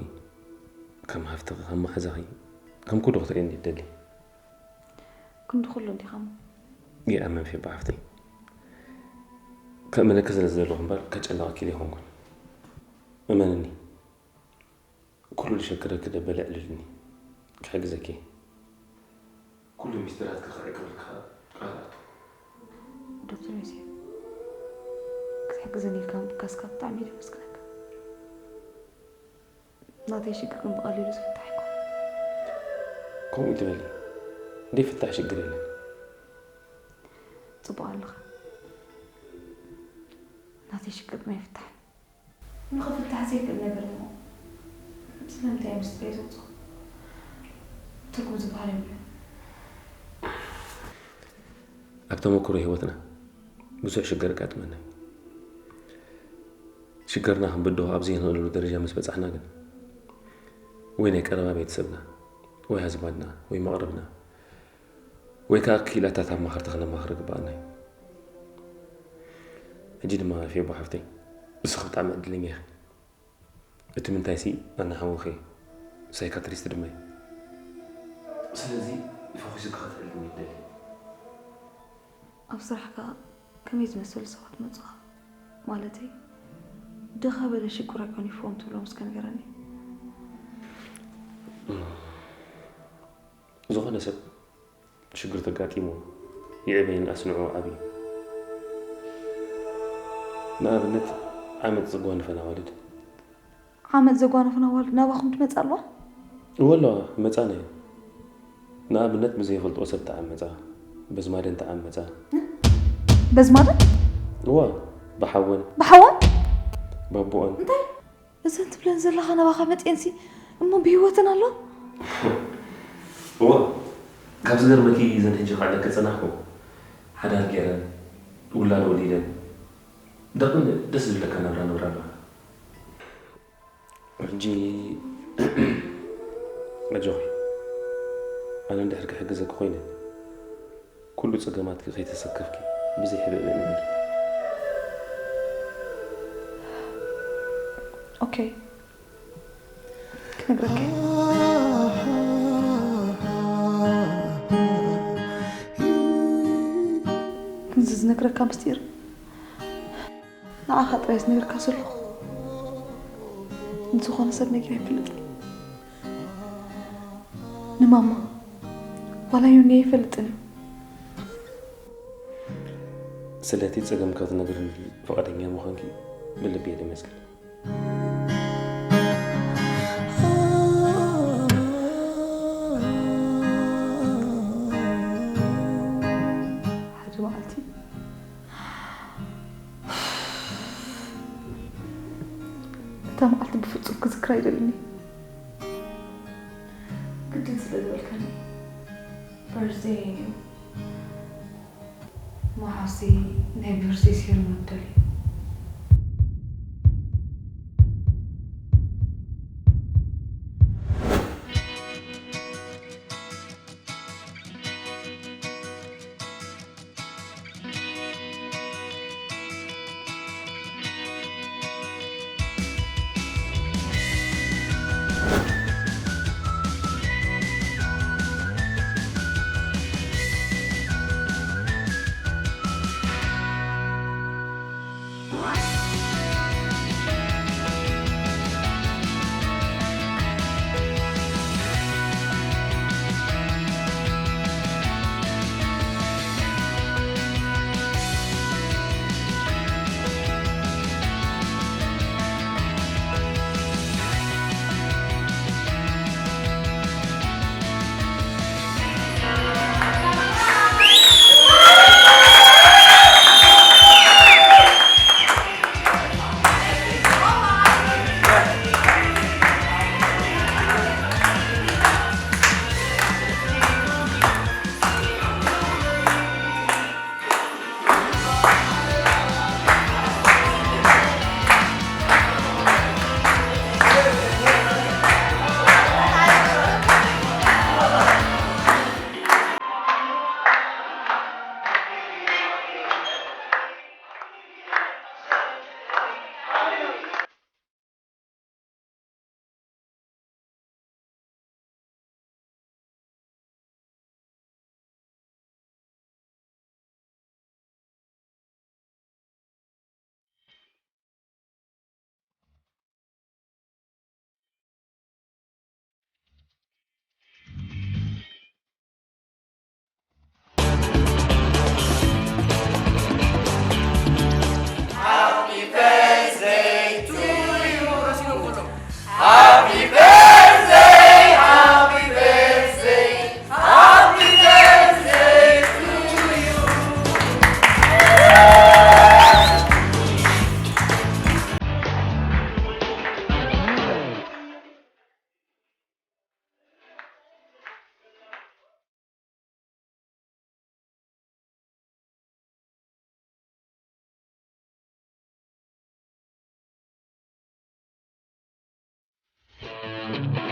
ከም ሃፍትኺ፣ ከም መሓዛኺ፣ ከም ኩሉ ክትርእየኒ ይደሊ። ክንዲ ኩሉ እንዲኻ እሞ። ይኣመን ፌቦ ሓፍተይ። ከእምነኪ ስለ ዝደለኹ እምበር ከጨንቐኪ ዘይኮንኩን። እመንኒ። ኩሉ ዝሸግረኪ ደበለ ኣዕልልኒ። ክሕግዘኪ። ኩሉ ሚስጥራትኪ ክዕቅበልኪ ኸኣ ቃል ኣቱ። ዶክተር ዮሴፍ፣ ክትሕግዘኒ ኢልካ ምብጋስካ ብጣዕሚ እየ ዘመስግነካ። ናተይ ሽግር ግን ብቐሊሉ ዝፍታሕ ኣይኮነን። ከምኡ ትበሊ? ዘይፍታሕ ሽግር የለን። ጽቡቕ ኣለኻ። ናተይ ሽግር ግን ኣይፍታሕን። ንኽፍታሕ ዘይክእል ነገር እሞ ስለምንታይ ምስጢረይ ተውጽኦ? ትርጉም ዝበሃል የብሉን። ኣብ ተመኩሮ ህይወትና ብዙሕ ሽግር የጋጥመና እዩ። ሽግርና ክንብድሆ ኣብ ዘይንኽእለሉ ደረጃ ምስ በጻሕና ግን ወይ ናይ ቀረባ ቤተሰብና ወይ ኣዝማድና ወይ መቕርብና ወይ ከኣ ክኢላታት ኣማኸርቲ ክነማኽር ይግበኣና እዩ። ሕጂ ድማ ፌቦ ሓፍተይ፣ ንስኺ ብጣዕሚ ዕድለኛ ኢኺ። እቲ ምንታይሲ ኣነ ሓውኺ እየ፣ ሳይካትሪስት ድማ እየ። ስለዚ ፈኺስኪ ክትዕልልኒ ይደሊ። ኣብ ስራሕካ ከመይ ዝመሰሉ ሰባት መጹኻ? ማለተይ፣ ድኻ በለ ሽጉራ ኮን ይፍዎም ትብሎም እስከ ንገረኒ። ዝኾነ ሰብ ሽግር ተጋጢሙ ይዕበይን ኣስንዑ ዓብዩ። ንኣብነት ዓመጽ ዘጓንፈን ኣዋልድ። ዓመጽ ዘጓነፈን ኣዋልድ ናባኹም ትመጻ ኣለዋ? እወ ኣለዋ፣ ይመጻና እየን። ንኣብነት ብዘይፈልጥኦ ሰብ ተዓመጻ፣ በዝማደን ተዓመጻ። በዝማደን? እወ፣ ብሓወን። ብሓወን? ባቦኣን። እንታይ? እዘን ትብለን ዘለኻ ናባኻ መጽኤንሲ እሞ ብህይወተን ኣሎ? እወ፣ ካብ ዝገርመኪ እዘን ሕጂ ክዕለኪ ዝጸናሕኩ ሓዳር ገይረን፣ ውላድ ወሊደን፣ ደቕን ደስ ዝብለካ ናብራ ነብራ ኣለዋ። ሕጂ ኣጆኺ፣ ኣነ እንድሕር ክሕግዘኪ ኮይነ፣ ኩሉ ጸገማትኪ ከይተሰከፍኪ ብዘይ ሕብእብእ ንበሪ። ኦኬ፣ ክነግረኪ እየ። ክንዚ ዝነግረካ ምስጢር ንዓኻ ጥራይ ዝነግረካ ዘለኹ፣ ንዝኾነ ሰብ ነጊረ ኣይፈልጥን። ንማማ ዋላ ዮኒ ኣይፈልጥን እዩ። ስለቲ ጸገምካ ክትነግርኒ ፍቓደኛ ምዃንኪ ብልቢ እየ ዘመስግን። ሓደ መዓልቲ እታ መዓልቲ ብፍጹም ክዝክራ ኣይደልን እየ። ግድን ስለ ዝበልካኒ። በርዝደይ እዩ። መሓሲ ናይ በርዝደይ ሴረሞኒ ደልዩ። Hello.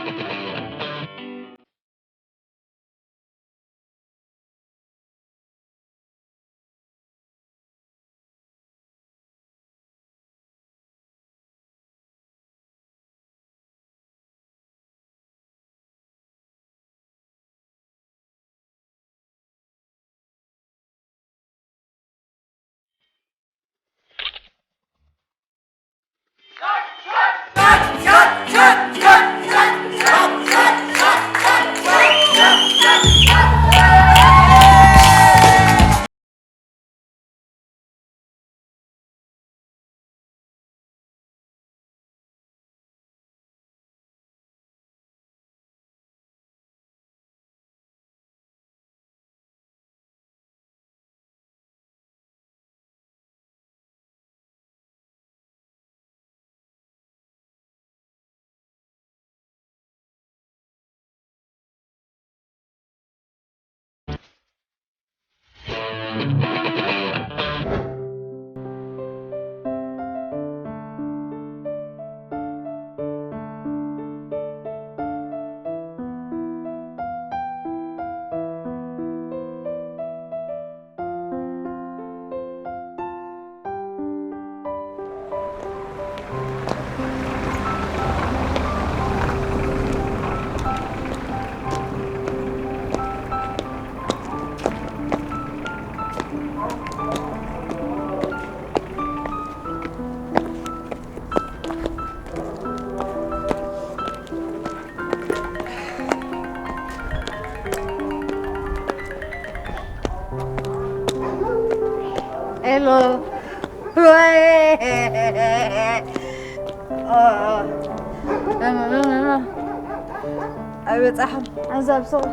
ኣይበጻሕኹም። ኣዛብ ሰው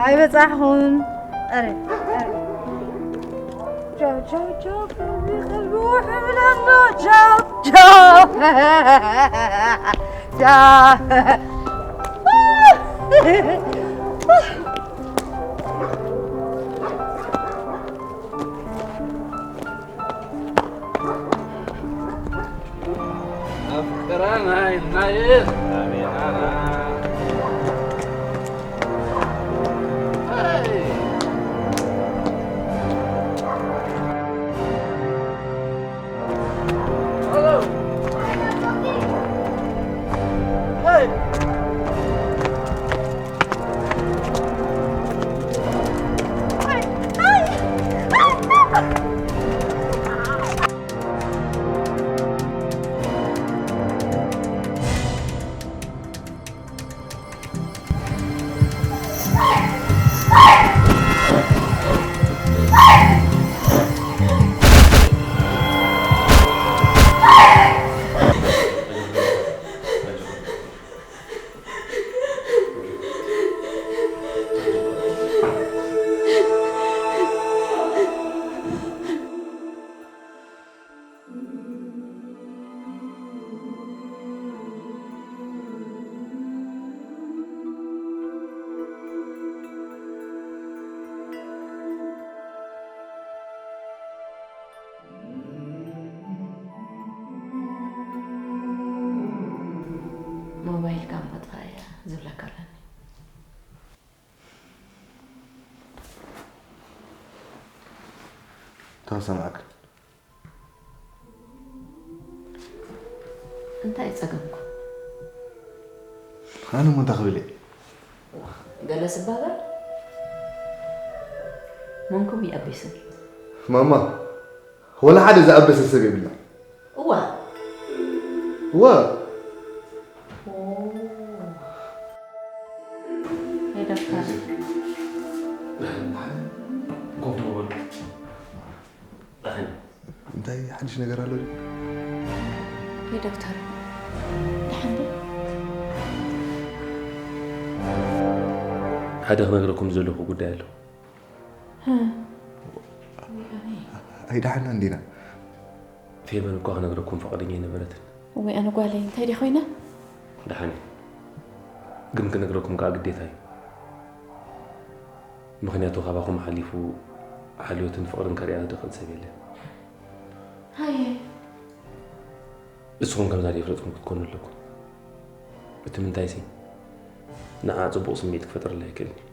ኣይበጻሕኹም። ኣረ፣ ኣረ። ቻው፣ ቻው፣ ቻው። ቀልቢ፣ ቀልቢ ውሕ ይብል ኣሎ። ቻው፣ ቻው። ቻው። ኣፍቅረናይ ናይል ኣሜናና። ሞባይልካ እሞ ጥፋእ እያ ዝብለካ ኣለኒ። እንታይ ሰማዕካ? እንታይ ጸገምኩም? ኣነ እሞ እንታይ ክብል እየ? ገለ ስባበር መንኩም ይኣቢስን። ማማ፣ ወላ ሓደ ዝኣበሰ ሰብ የብልና። እዋ። እዋ። ኦ። ሄደካ። ኮፍ በሉ። እንታይ ሓድሽ ነገር ኣሎ ድዩ? ሄይ ዶክተር፣ ደሓን ድዩ? ሓደ ክነግረኩም ዘለኹ ጉዳይ ኣሎ። ኣይ ደሓና እንዲና። ፌቨን እኳ ክነግረኩም ፈቃደኛ ኣይነበረትን። እወይ ኣነ ጓለይ እንታይ ድየ ኮይነ? ደሓን እየ። ግን ክነግረኩም ከዓ ግዴታ እዩ። ምኽንያቱ ካባኹም ሓሊፉ ሓልዮትን ፍቕርን ከርእያ ዝኽእል ሰብ የለን። ሃየ። ንስኹም ከምዛ ዘይፍለጥኩም ክትኮኑ ኣለኩም። እቲ ምንታይሲ ንዓ ጽቡቕ ስምዒት ክፈጥረላ ኣይክእልን እዩ።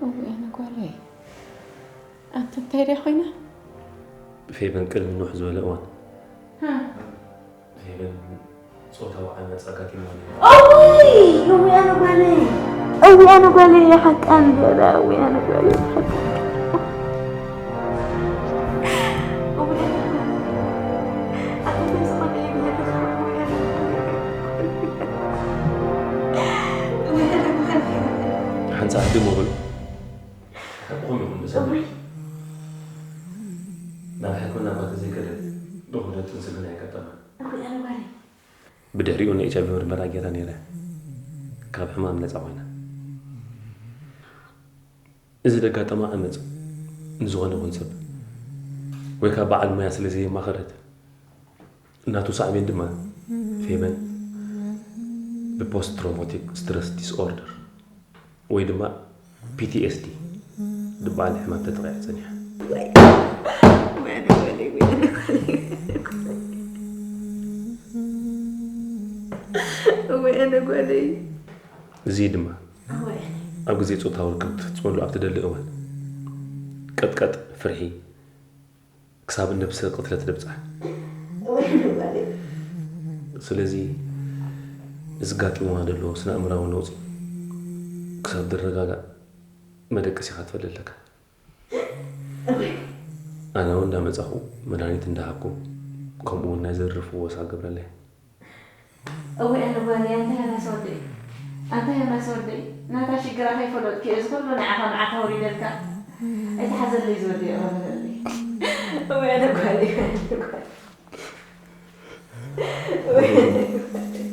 እውይ ኣነ ጓለይ፣ ኣንተ እንታይ ድያ ኮይና? ፌበን ቅድሚ ንውሕ ዝበለ እዋን ፌበን ጾታዊ ዓመጽ ኣጋጢምዋ ነይሩ። እውይ እውይ ኣነ ጓለይ፣ እውይ ኣነ ጓለይ፣ ሓቃ ንገራ፣ እውይ ኣነ ጓለይ፣ ሓቃ ሓንሳእ ህድሞ በሉ። ብኸምኡ ይኹን ብሰማይ። ናብ ሕክምና እኳ ተዘይከደ፣ ብኽብደት ጥንሲ ግን ኣየጋጠማን። ብድሕሪኡ ናይ ኤች ኣይ ቪ ምርመራ ገይራ ነይራ። ካብ ሕማም ነጻ ኮይና። እዚ ዘጋጠማ ዓመጽ ንዝኾነ ይኹን ሰብ ወይ ካብ በዓል ሞያ ስለ ዘየማኸረት፣ ናቱ ሳዕቤን ድማ ፌበን ብፖስት ትሮማቲክ ስትረስ ዲስኦርደር ወይ ድማ ፒ ቲ ኤስ ዲ ዝበሃል ሕማም ተጠቒዓ ጸኒሓ። እወይ ኣነ ጓለይ። እዚ ድማ ኣብ ግዜ ጾታዊ ርክብ ክትፍጽመሉ ኣብ ትደሊ እዋን፣ ቀጥቀጥ፣ ፍርሒ፣ ክሳብ ነብሰ ቅትለት ትብጻሕ። ስለዚ እዚ ጋጢምዋ ዘሎ ስነ ኣእምራዊ ነውጺ ክሳብ ዝረጋጋእ መደቀሲኻ ክትፈሊ ኣለካ። ኣነ እውን እንዳመጻኹ መድሃኒት እንዳሃብኩ፣ ከምኡ እውን ናይ ዘርር ፍወሳ እገብረለይ። እወ ኣነ ጓለይ፣ ኣንታ ዮናስ ወደይ፣ ኣንታ ዮናስ ወደይ፣ ናታ ሽግራ ከይፈለጥክዮ እዚ ኩሉ ንዓኻ ንዓኻ ወሪደልካ። ኣይትሓዘለይ ዝወደይ፣ ይቕረ በለለይ። እወ ኣነ ጓለይ፣ ኣነ ጓለይ። እወ ኣነ ጓለይ።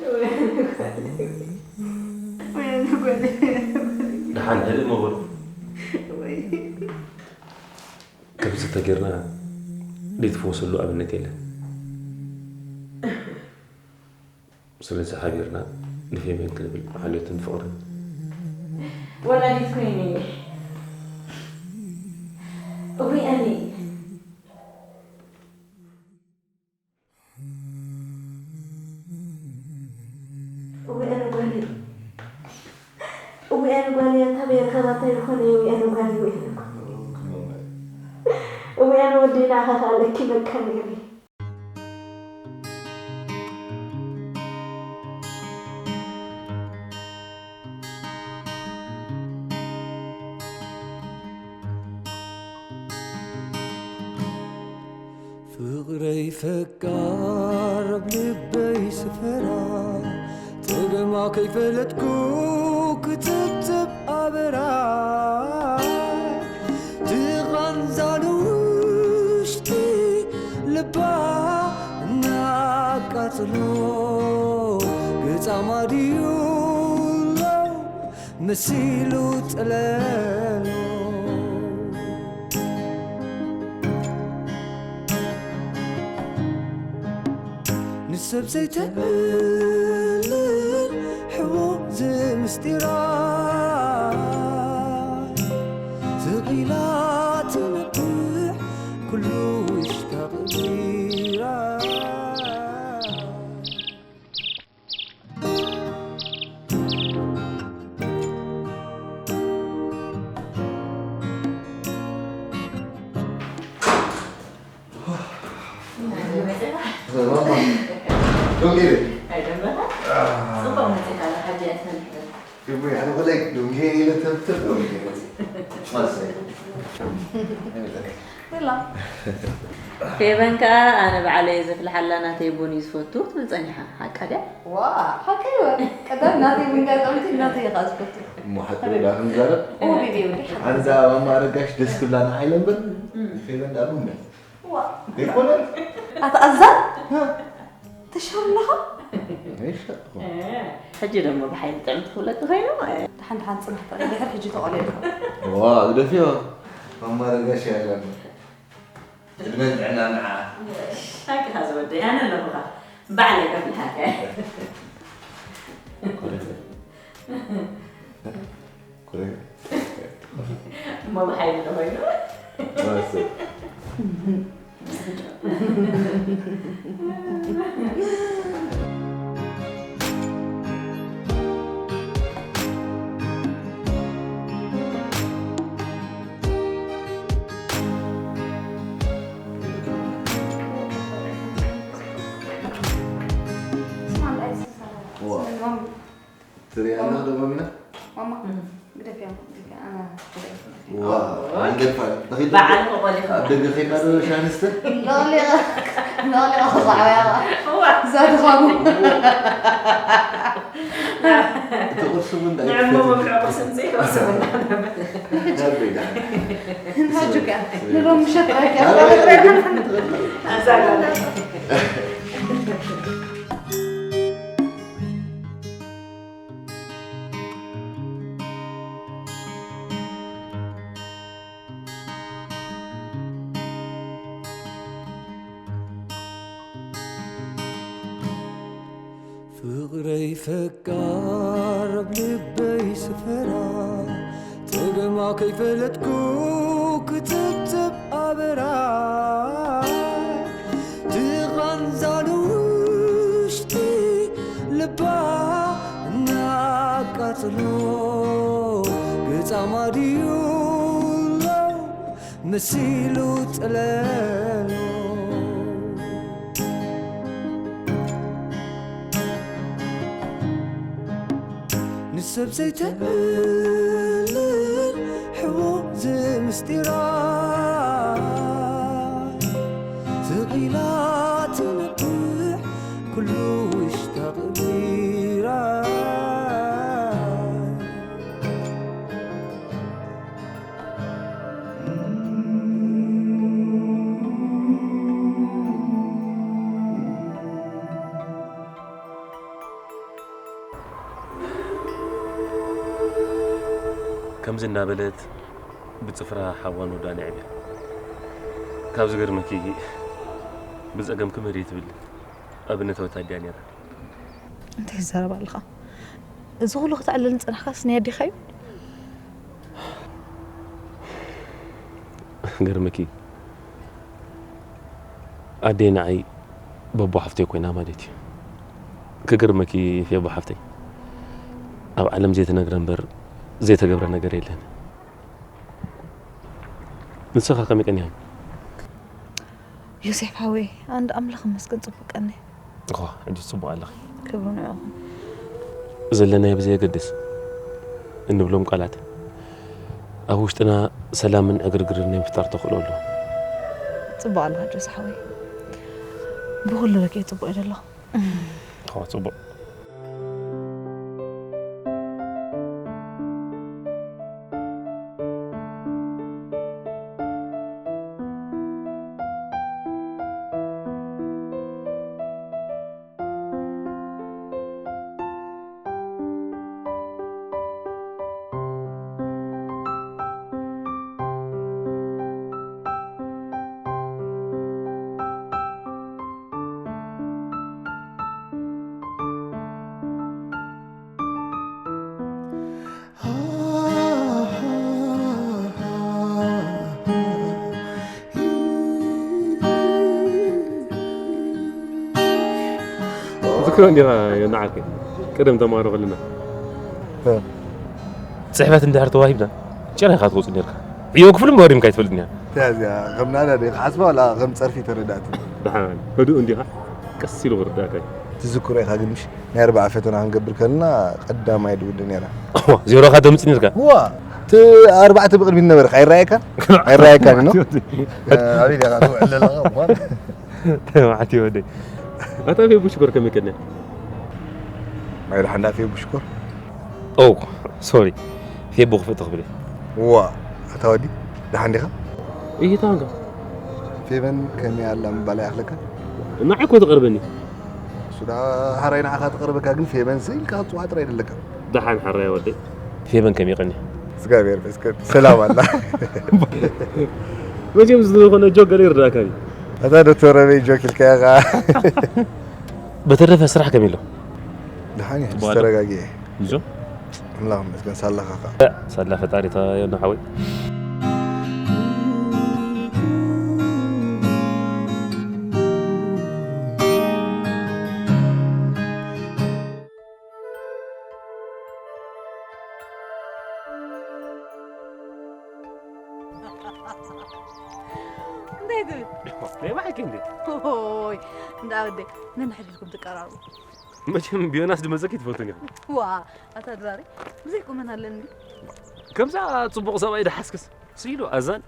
እወ ኣነ ጓለይ። እወ ኣነ ጓለይ። ደሓን ህድእ ምበሉ። እወ። ከምዚ ተጌርና ዘይትፍወሰሉ ኣብነት የለን። ስለዚ ሓቢርና ንፌበን ክንብል ሓልዮትን ፍቕርን። ወላዲት ኮይነ እየ። እውይ ኣነ። እውይ ኣነ ጓለይ፣ እውይ ኣነ ጓለይ፣ ኣታ በየርካ ባታ ይኾነ፣ እውይ ኣነ ጓለይ፣ እውይ ኣነ ጓለይ፣ እውይ ኣነ ወደይ፣ ንዓኻ ከኣ ለኪመካ ነይረ። ፍቕረይ ፈቃር ኣብ ልበይ ስፈራ፣ ጥቕማ ከይፈለጥኩ ክትብትብ ኣበራ። ትቓንዛ ንውሽጢ ልባ እናቃጽሎ፣ ገጻማ ድዩ ኣሎ መሲሉ ጥለሎ። ንሰብ ዘይተዕልል ሕቡእ ዝምስጢራ፣ ተኺላ ትነብሕ ኩሉ ውሽጣ ቅቢራ። ፌበን ከኣ ኣነ ባዕለይ ዘፍልሓላ ናተይ ቡን እዩ ዝፈቱ ትብል ጸኒሓ። ሓቃ ድያ? ዋ፣ ሓቀይ ወ-፣ ቀዳም ናተይ ቡን ጋር ጠምቲ ናተይ ኢኻ ዝፈቱ። እሞ ሓቂ ዳ ክንዛረብ? ኦ፣ ቢቢ፣ ወዲ ሓቂ። ኣንዛ ማማ ኣረጋሽ ደስ ክብላ ንዓይ ነበር። እም። ፌበን ዳ ቡን ዳ? ዋ። ደይኮነ? ኣታ ኣዛ? ሃ? ተሻው ኣለኻ? ኣይሻ። እ፣ ሕጂ ደሞ ብሓይሊ ጥዕምቲ ክብለኪ ኮይኑ፣ እ። ደሓን ደሓን ጽናሕ ጥራይ፣ ድሕሪ ሕጂ ተቐልየልካ። ዋ፣ ግደፍዮ። ማማ ኣረጋሽ እያ ዛሚ። ዕድመን ጥዕናን ንዓ። ሓቅኻ ዝወደይ፣ ኣነ ኣለኹኻ። ባዕለይ ከፍልሓካ እየ። እሞ ብሓይሊ ዶ ኮይኑ? ትሪኣና ዶ ማሚና? ማማ፣ ግደፍያ፣ ግደፍያ፣ ኣና፣ ግደፍያ። ዋ፣ ኣይ፣ ይገድፋል። ደኺል በዓል መቐለ ኣብ ደገ ኸይድና ዶ ሻንስተ? ለቕሊቐ፣ ለቕሊቐ ክዛዕበያ ኸዓ። እዋ። እዛ ድኻሙ። እቲ ቁርሲ እውን ንዕሞ እንዳይትፈትኒ። መብልዕ ቁርሲ ዘይወሰና። ናብ ቤት። ናጁካ፣ ንሎም ምሸት ራይካ። ናብ ቤት። ኣዛጋለ። ፍቕረይ ፈቃር ኣብ ልበይ ስፈራ፣ ጸገማ ከይፈለጥኩ ክትብትብ ኣበራ። ትቓንዛ ንውሽጢ ልባ እናቃጽሎ፣ ገጻማ ድዩ ኣሎ መሲሉ ጥለሎ። ንሰብ ዘይተዕልል ሕቡእ ዝምስጢራ፣ ስቕ ኢላ ትነብሕ ኩሉ ውሽጣ ቅቢራ። ከምዚ እናበለት ብጽፍራ ሓዋን ወዳን የዕብያ። ካብ ዝገርመኪ ብጸገም ክምህር እየ ትብል ኣብነታዊት ኣድያ ነይራ። እንታይ ትዛረብ ኣለኻ? እዚ ኩሉ ክትዕልል ዝጸናሕካስ ናይ ኣዴኻ እዩ? ገርመኪ ኣደይ ንዓይ በቦ ሓፍተይ ኮይና ማለት እዩ። ክገርመኪ ፌቦ ሓፍተይ ኣብ ዓለም ዘይተነግረ እምበር ዘይተገብረ ነገር የለን። ንስኻ ከመይ ቀኒኻ? ዮሴፍ ሓወይ ኣንድ ኣምላኽ ይመስገን ጽቡቕ ቀኒ። እዋ ሕጂ ጽቡቕ ኣለኺ። ክብሩ ንዕኹም። ዘለናዮ ብዘየገድስ እንብሎም ቃላት ኣብ ውሽጥና ሰላምን ዕግርግርን ናይ ምፍጣር ተኽእሎ ኣለዎ። ጽቡቕ ኣለኻ ጆስ ሓወይ። ብኹሉ ረኪ ጽቡቕ እየ ዘለኹ። እዋ ጽቡቕ። ትዝክሮ እንዲኻ ዮና ዓርከይ፣ ቀደም ተማሃሮ ከለና። እ። ጽሕፈት እንድሕር ተዋሂብና፣ ጭራ ኢኻ ትወጽእ ነርካ። ዕዮ ክፍሊ እምበር ወሪምካ ኣይትፈልጥን ኢኻ። እንታይ እዚኣ፣ ከም ናዳ ድየ ክሓስባ ዋላ ከም ጸርፊ ተረዳእትኒ? ደሓን፣ ህዱእ እንዲኻ፣ ቀስ ኢሉ ክርዳእካ እዩ። ትዝክሮ ኢኻ ግን ምሽ፣ ናይ ኣርብዓ ፈተና ክንገብር ከለና ቀዳማይ ድውድእ ነይራ። እዋ፣ ዜሮ ኢኻ ተምጽእ ነርካ። እዋ፣ እቲ ኣርባዕተ ብቕድሚት ነበርካ፣ ኣይረኣየካን? ኣይረኣየካን፣ ኖ? ኣበይ ዲኻ ትውዕል ዘለኻ እኳ? ተባዕትዮ ወደይ። ኣታ ፌቡ ሽኮር ከመይ ቀንያ? ማይ ደሓን ዳ ፌቡ ሽኮር? ኦ፣ ሶሪ። ፌቡ ክፍእ ትኽብል እየ። ዋ፣ ኣታ ወዲ፣ ደሓን ዲኻ? እይታ እንካ። ፌበን ከመይ ኣላ ምባል ኣይኣኽለካን? ንዓይ እኮ ትቐርበኒ። እሱ ደኣ ሓራይ ንዓኻ ትቐርበካ፣ ግን ፌበን ስኢልካ ክትጽውዓ ጥራይ ደለካ። ደሓን ሓራይ ወደይ። ፌበን ከመይ ቀንያ? እግዚኣብሔር ይመስገን ሰላም ኣላ። መቸም ዝኾነ ጆክ ገለ ይርዳእካ እዩ። ኣታ ዶክተር ኣበይ ጆክ ኢልካያ ኸዓ። በተረፈ ስራሕ ከመይ ኣሎ? ደሓን እዩ፣ ጽቡቕ ኣሎ? ተረጋጊኤ። ንዞ? ኣምላኽ ይመስገን፣ ሳላኻ ኸዓ። ሳላ ፈጣሪ ተባዮ ንሓወይ። ናይ ብሓቂ እንዴ? ሆይ እንዳ ወደይ ነንሕድሕድኩም ትቀራርቡ። መቸም ቢዮናስ ድመፀኪ ትፈቱን ኢኹም። ዋ ኣታ ድራሪ ብዘይ ቁመና ኣለኒ። ከምዛ ፅቡቕ ሰብኣይ ድሓስክስ ስኢሉ ኣዛን።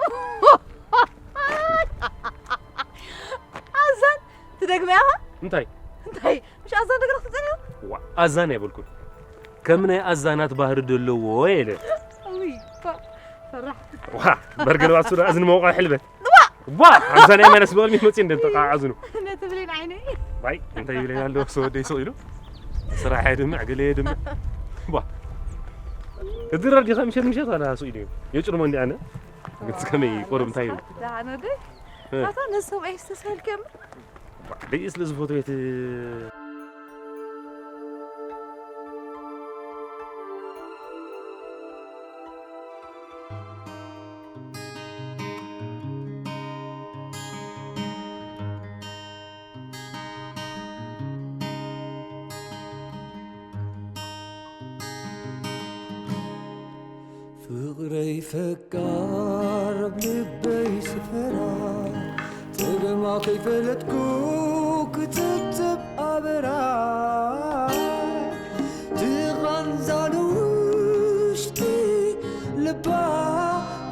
ኣዛን ትደግመ ያኻ? እንታይ? እንታይ ምሽ ኣዛን ደግረኽ ትጸንዮ? ዋ ኣዛን ኣይበልኩን። ከም ናይ ኣዛናት ባህሪ ደለዎ የለ። ውይ ፋ- ፈራሕ ዋ በርገለባት ሱዳ እዝኒ መውቃ ሕልበት። ዋ ኣዛን ኣይመለስ በል ሚመጽ እንደ ተቃዓዝኑ። ነትብሊን ዓይነይ ባይ እንታይ ይብለኝ ኣለዎ ሰው ወደይ ሰው ኢሉ። ስራሕ የድምዕ ገለ የድምዕ። ዋ እድረር ዲኻ ምሸት ምሸት ኣላ ሰው ኢሉ። የጭርሞ እንዲ ኣነ ግን ከመይ ቆርብ እንታይ እዩ? ዳኖ ደ ኣታ ነሰብ ኣይስተሰልከም ደይ ስለ ዝፎቶ ቤት ፍቕረይ ፈቃር ኣብ ልበይ ስፈራ ተበማ ከይፈለጥኩ ክትብትብ ኣበራ ትቓንዛ ንውሽጢ ልባ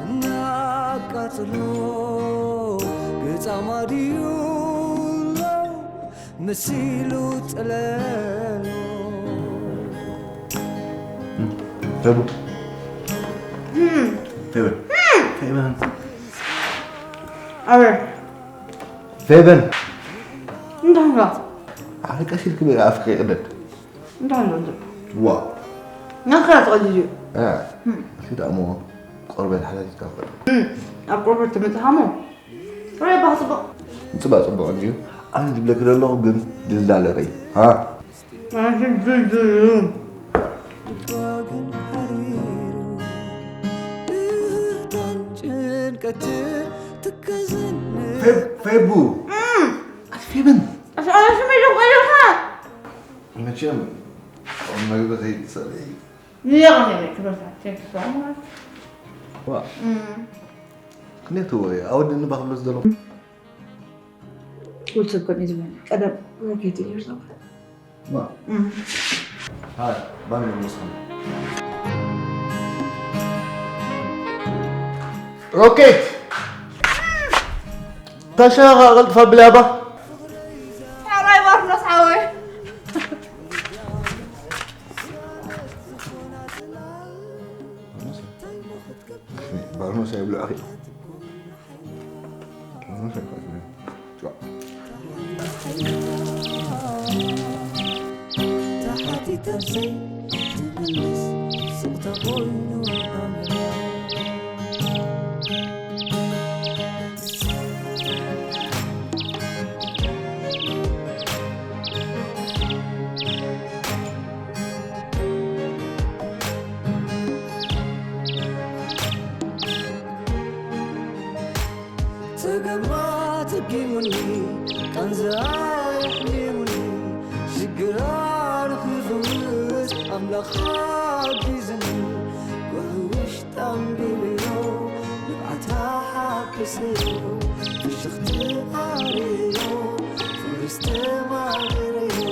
እናቃጽሎ ገጻማ ድዩ ኣሎ መሲሉ ጥለሎ ፌቡ ፌበን ፌበን ኣበይ ፌበን እንታይ ኢላ ኣረ ቀስ ኢልክ ኣፍካ ይቕደድ እንታይ ኢላ እንተ ዋ ናካ ትቐልድ እዩ እ፣ እስኪ ደኣ እሞ ቆርበት ሓታቲትካ ፍቐድ ኣብ ቆርበት ትምፅሃሞ ሬባ ፅቡቕ ምፅባእ ፅቡቕ እንድዩ ኣነ ዝብለኪ ዘለኹ ግን ድልዳለ ኸይ ሃ ኣንሽድድዩ ጭንቀት ትከዝን ፌብ- ፌቡ ኣቲ ፌበን ኣሽመ ቆይልካ መቸም ቁም መግቢ ከይትሰለይ ንያቕኒ ክበርታ ቴክስዋ ማለት ዋ ክንደይ ትወ ኣወድኒ ባክሎ ዝደለኹ ውልሰብ ኮን እዩ ዝመን ቀደም ሮኬት እዩ ዝረባ ዋ ሃይ ባን መስኹም ሮኬት ተሻኻ ቀልጥፋ ብላባ ሓራይ ባርኖስ ሓወይ ባርኖስ ኣይብልዕ ኣኺ ተገማት ጊሙኒ ቃንዛ የሕሊሙኒ ሽግራ ንክፍውስ ኣምላኽ ሓጊዝኒ ውሽጣ ኣንቢበዮ ንብዓታ ሓኪሰዮ ፍሽኽቲ ኣርእዮ ፍርስ ተማሪረዮ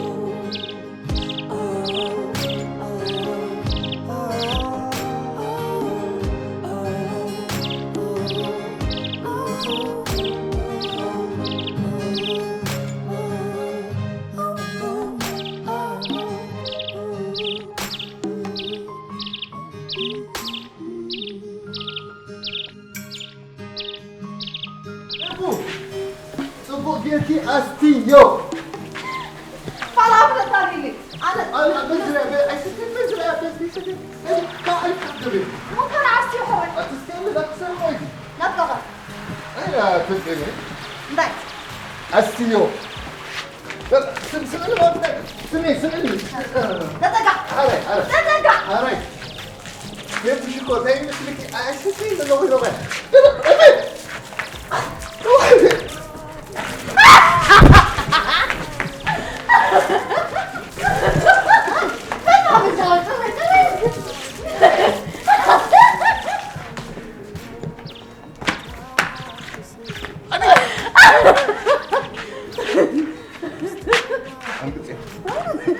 ጽቡቕ ጌርኪ ኣስትዮ። ፋላም ተታሊሊ ኣነ ኣላ በዝራ በ ኣይስከ በዝራ በዝራ በዝራ ካይ ከገበ ሙከራ ኣስቲ ሆይ ኣትስከ ለክሰ ወይ ናትካ ኣይ ትስከ እንታይ ኣስትዮ ስም ስም ስም ስም ተጠጋ ኣረ ኣረ ተጠጋ ኣረ የብሽ እኮ እንታይ ይመስልኪ ኣስከ ለሎ ይሮበ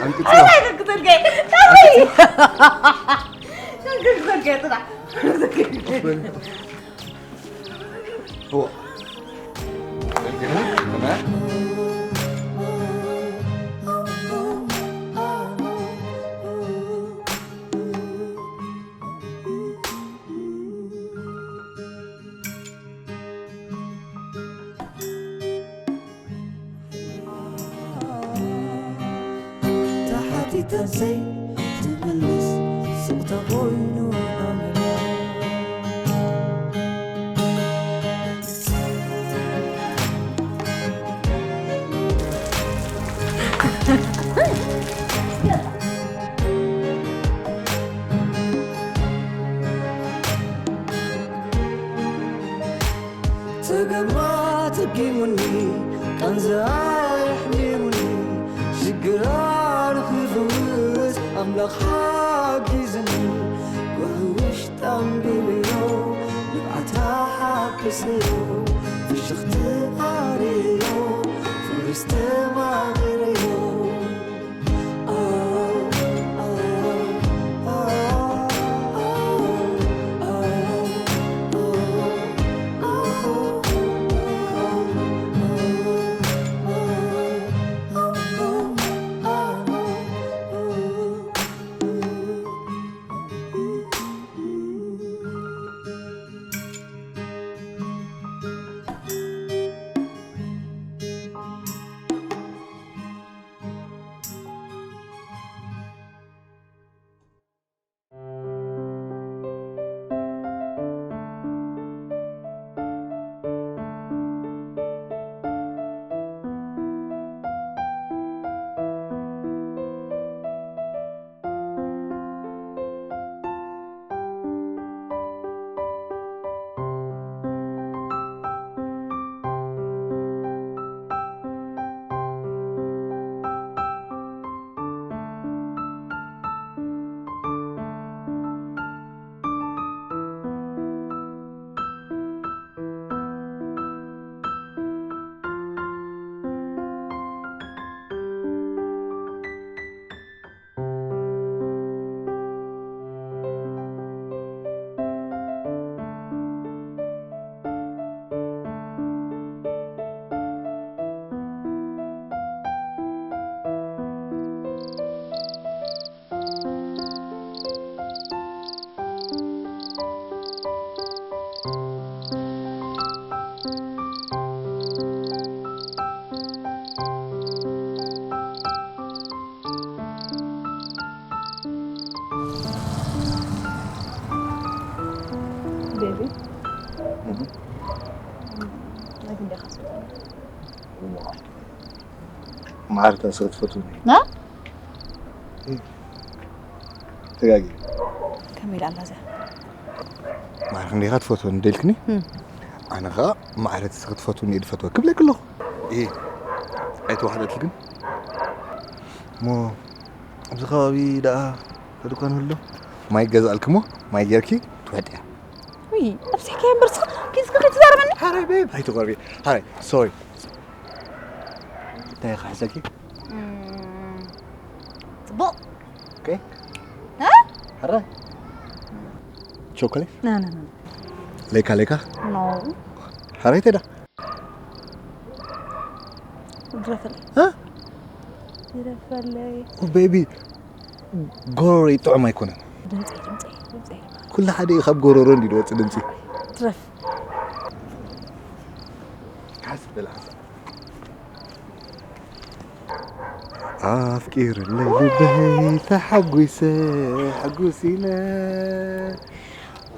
እንታይ ክትርገ? እንታይ ክትርገ? ጥራሕ። እዎ። ተሓቲተ ዘይትምልስ ስቕ ተኾይኑ ኣምር። ጸገማ ተጊሙኒ ቃንዛ የሕሚሙኒ ሽግራ ንኽፍውስ ኣምላኽ ሓጊዝኒ። ውሕውሽ ጠምቢለዮ ንብዓታ ሓኪሰዮ ፍሽኽቲ ኣርእዮ ፍርስ ተማኺረዮ። ቤቢ ናይ ክንደይ ሓሶት ማዕርታ ስለ ትፈትውኒ ና ተጋጊ ከመይ ኢላ ኣላ እዚኣ ማዕረ ክንደይካ ትፈትወኒ ደልክኒ ኣነ ኸዓ ማዕረ ክትፈትውኒ እየ ዝፈትወ ክብለክ ኣለኹ ኣይተዋሕደትልክን እሞ ኣብዚ ከባቢ ደኣ ተድኳን ኣሎ ማይ ገዛእልክሞ ማይ ጌርኪ ትውሕጥያ ውይ ኣብዚሕከ እምበር ስኻ ኪዝካ ከይትዛረበኒ ሓራይ ቤብ ኣይትቆርቢ ሓራይ ሶሪ እንታይ ክሕሰኪ ጽቡቕ ኬክ ሕረ ቾኮሌት ናናና ሌካ ሌካ ኖ ሕረ ተዳ ድረፈለይ ድረፈለይ ቤቢ ጎሮሮይ ጥዑም ኣይኮነን ድምፀይ ድምፀይ ድምፀይ ኩሉ ሓደ እዩ ካብ ጎሮሮ እንዲ ድወፅእ ድምፂ ድረፍ ሓስ በል ሓሳብ ኣፍቂርለይ ልበይ ተሓጒሰ ሕጉስ ኢለ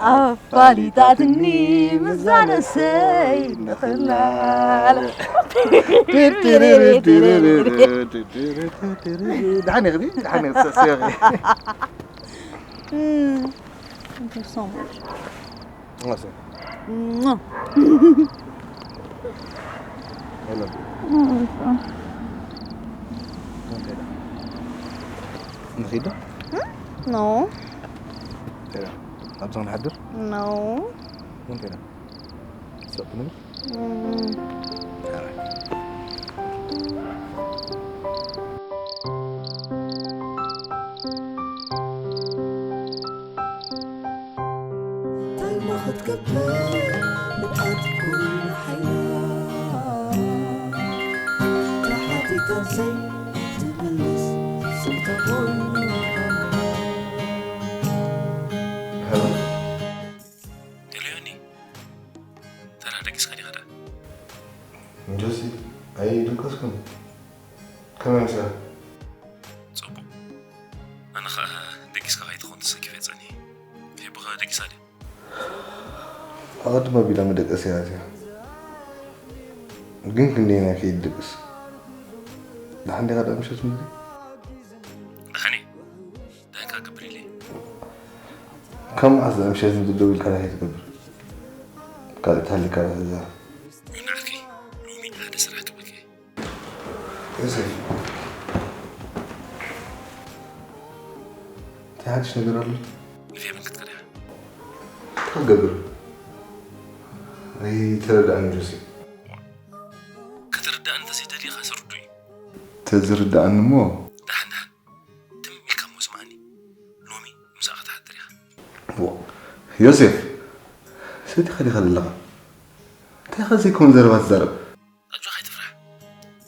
ኣፋሊጣትኒ ምዛነሰይ ንኽላለ ደሓን ኢኽዲ ደሓን ኢኽዲ ሰስኺ Mm, thank you so much. Awesome. Mwah. I love you. Mm, እንታይ ዳ ንኺዶ No. እንታይ ዳ ኣብዛ ክንሓድር No. እንታይ ዳ ሰጥ ንብል Mm. All right. ክትገብር ብትሓት ኩሉ ሓይላ ተሓቲታ ዘይትምልስ ስቕታ ጎይና። ሄሎ፣ ዮኒ፣ ተራ ደቂስካ ዲኻ ደኣ? ጆሲ፣ ኣይደቀስኩን። ከመይ ምሳኻ? ጽቡቕ። ኣነ ኸኣ ደቂስካ ከይትኸውን ተሰኪፈ ጸኒሐ። ፌቢ ኸ ደቂሳ ድያ? ኣቐድም ኣቢላ መደቀሲ እያ ኣትያ። ግን ክንደየናይ ከይትድቅስ? ደሓን ዲኻ ደኣ ምሸት ምግቢ? ደሓን እየ። እንታይ ክገብር ኢለ እየ። ካብ መዓስ ደኣ ምሸት እንተ ደው ኢልካ እንታይ ትገብር? ካልእ ተሃሊካ ዶ ትዛረብ? ዮኒ ዓርከይ፣ ሎሚ ሓደ ስራሕ ክብለካ እየ። ዮሴፍ፣ እንታይ ሓድሽ ነገር ኣሎ? ንፌብን ክትከዳ እያ። እንታይ ክገብር? ኣይተረድኣን ጆሴፍ። ክትርዳእኒ እንተዘይደሊኻ ስርዱይ። ተዝርዳእኒ እሞ። ደሓን ደሓን። ትም ኢልካ እሞ ስምዓኒ። ሎሚ ምሳኻ ትሓድር ኢኻ። ዋ፣ ዮሴፍ፣ ሰቲኻ ዲኻ ዘለኻ? እንታይ ኸ ዘይኮን ዘረባ ትዛረብ? ኣጆኻ ኣይትፍራሕ።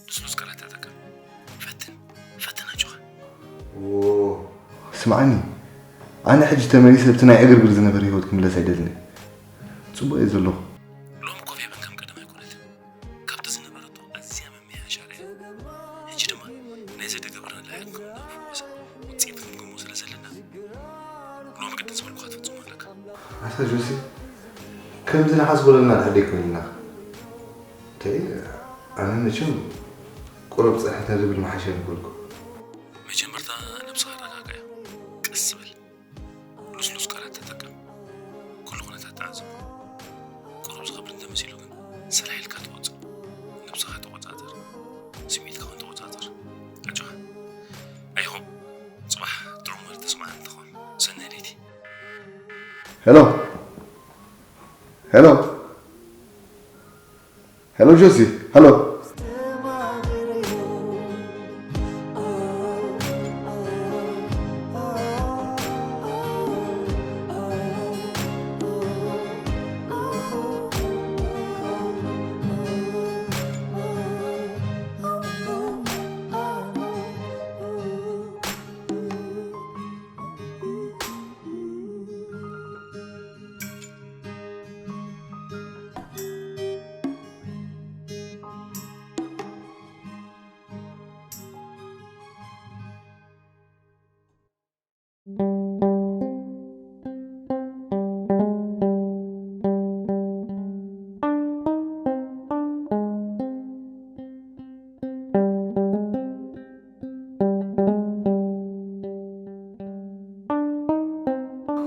ልስሉስ ቃላት ተጠቀም። ፈትን፣ ፈትን ኣጆኻ። ዎ፣ ስምዓኒ፣ ኣነ ሕጂ ተመሊሰ ኣብቲ ናይ ዕግርግር ዝነበረ ህይወት ክምለስ ኣይደልን እየ። ጽቡቕ እየ ዘለኹ። ሎሚ ኮፍ የበን ከም ቀደም ኣይኮነትን። ካብቲ ዝነበረቶ ኣዝያ መመያየሻ ርኣያ። ሕጂ ድማ ነዚ ዝገበርናላ ሕክምና ፈወሳ ውጽኢት ክንግምግሞ ስለ ዘለና፣ ሎሚ ግድን ዝበልኩኻ ክትፍጽሞ ኣለካ። ኣታ ጆሲ፣ ከምዚ ንሓስቦ ዘለና ድሕር ደይኮይንና። እንተይ፣ ኣነ መቸም ቁሩብ ጸንሕና ዝብል ምሓሸ ምበልኩ። መጀመርታ ነብስኻ ኣረጋግኣ። ቀስ በል። ልስሉስ ቃላት ተጠቀም። ኩሉ ኩነታት ተዓዘቦ። ቁሩብ ዝኸብድ እንተመሲሉ ግን ሰላሕ ኢልካ ትወጽእ። ነብስኻ ተቖጻጸር። ስምዒትካ እውን ተቖጻጸር። ኣጆኻ። I hope ጽባሕ ጥዑም ወረ ተስማዕኒ ትኾን። ሰናይ ለይቲ። ሄሎ። ሄሎ። ሄሎ ጆሲ፣ ሄሎ።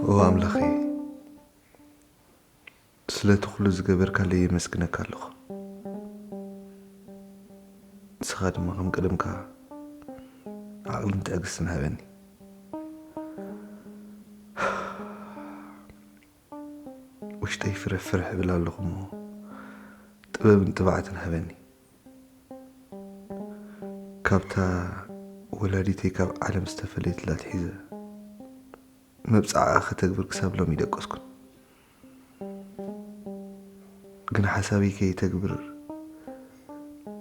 ኦ ኣምላኸይ፣ ስለቲ ኩሉ ዝገበርካለይ የመስግነካ ኣለኹ። ንስኻ ድማ ከም ቀደምካ ዓቕልን ትዕግስትን ሃበኒ። ውሽጠይ ፍርሕ ፍርሕ እብል ኣለኹ እሞ ጥበብን ትብዓትን ሃበኒ። ካብታ ወላዲተይ ካብ ዓለም ዝተፈለየትላ ኣትሒዘ መብጽዓኣ ከተግብር ክሳብ ሎሚ ኣይደቀስኩን። ግን ሓሳበይ ከይተግብር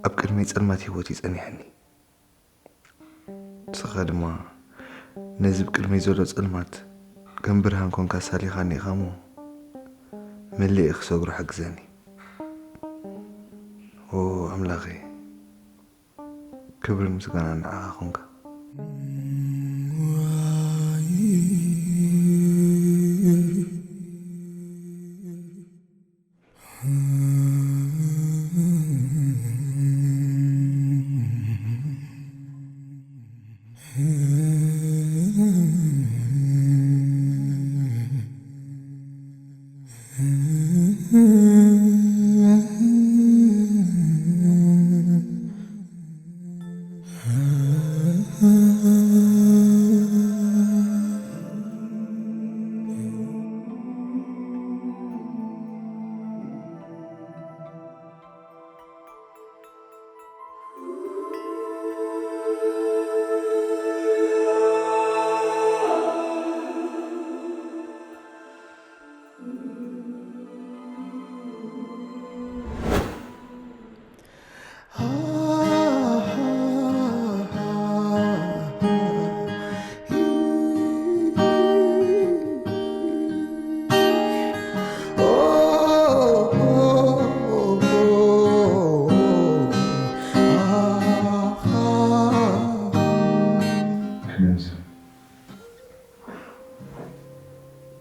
ኣብ ቅድመይ ጸልማት ህይወት እዩ ጸኒሐኒ። ንስኻ ድማ ነዚ ኣብ ቅድመይ ዘሎ ጸልማት ከም ብርሃን ኮንካ ኣሳሊኻኒ ኢኻ እሞ መሊኤ ክሰግሮ ሓግዘኒ። ኦ ኣምላኸይ፣ ክብርን ምስጋናን ንዓኻ ኹንካ።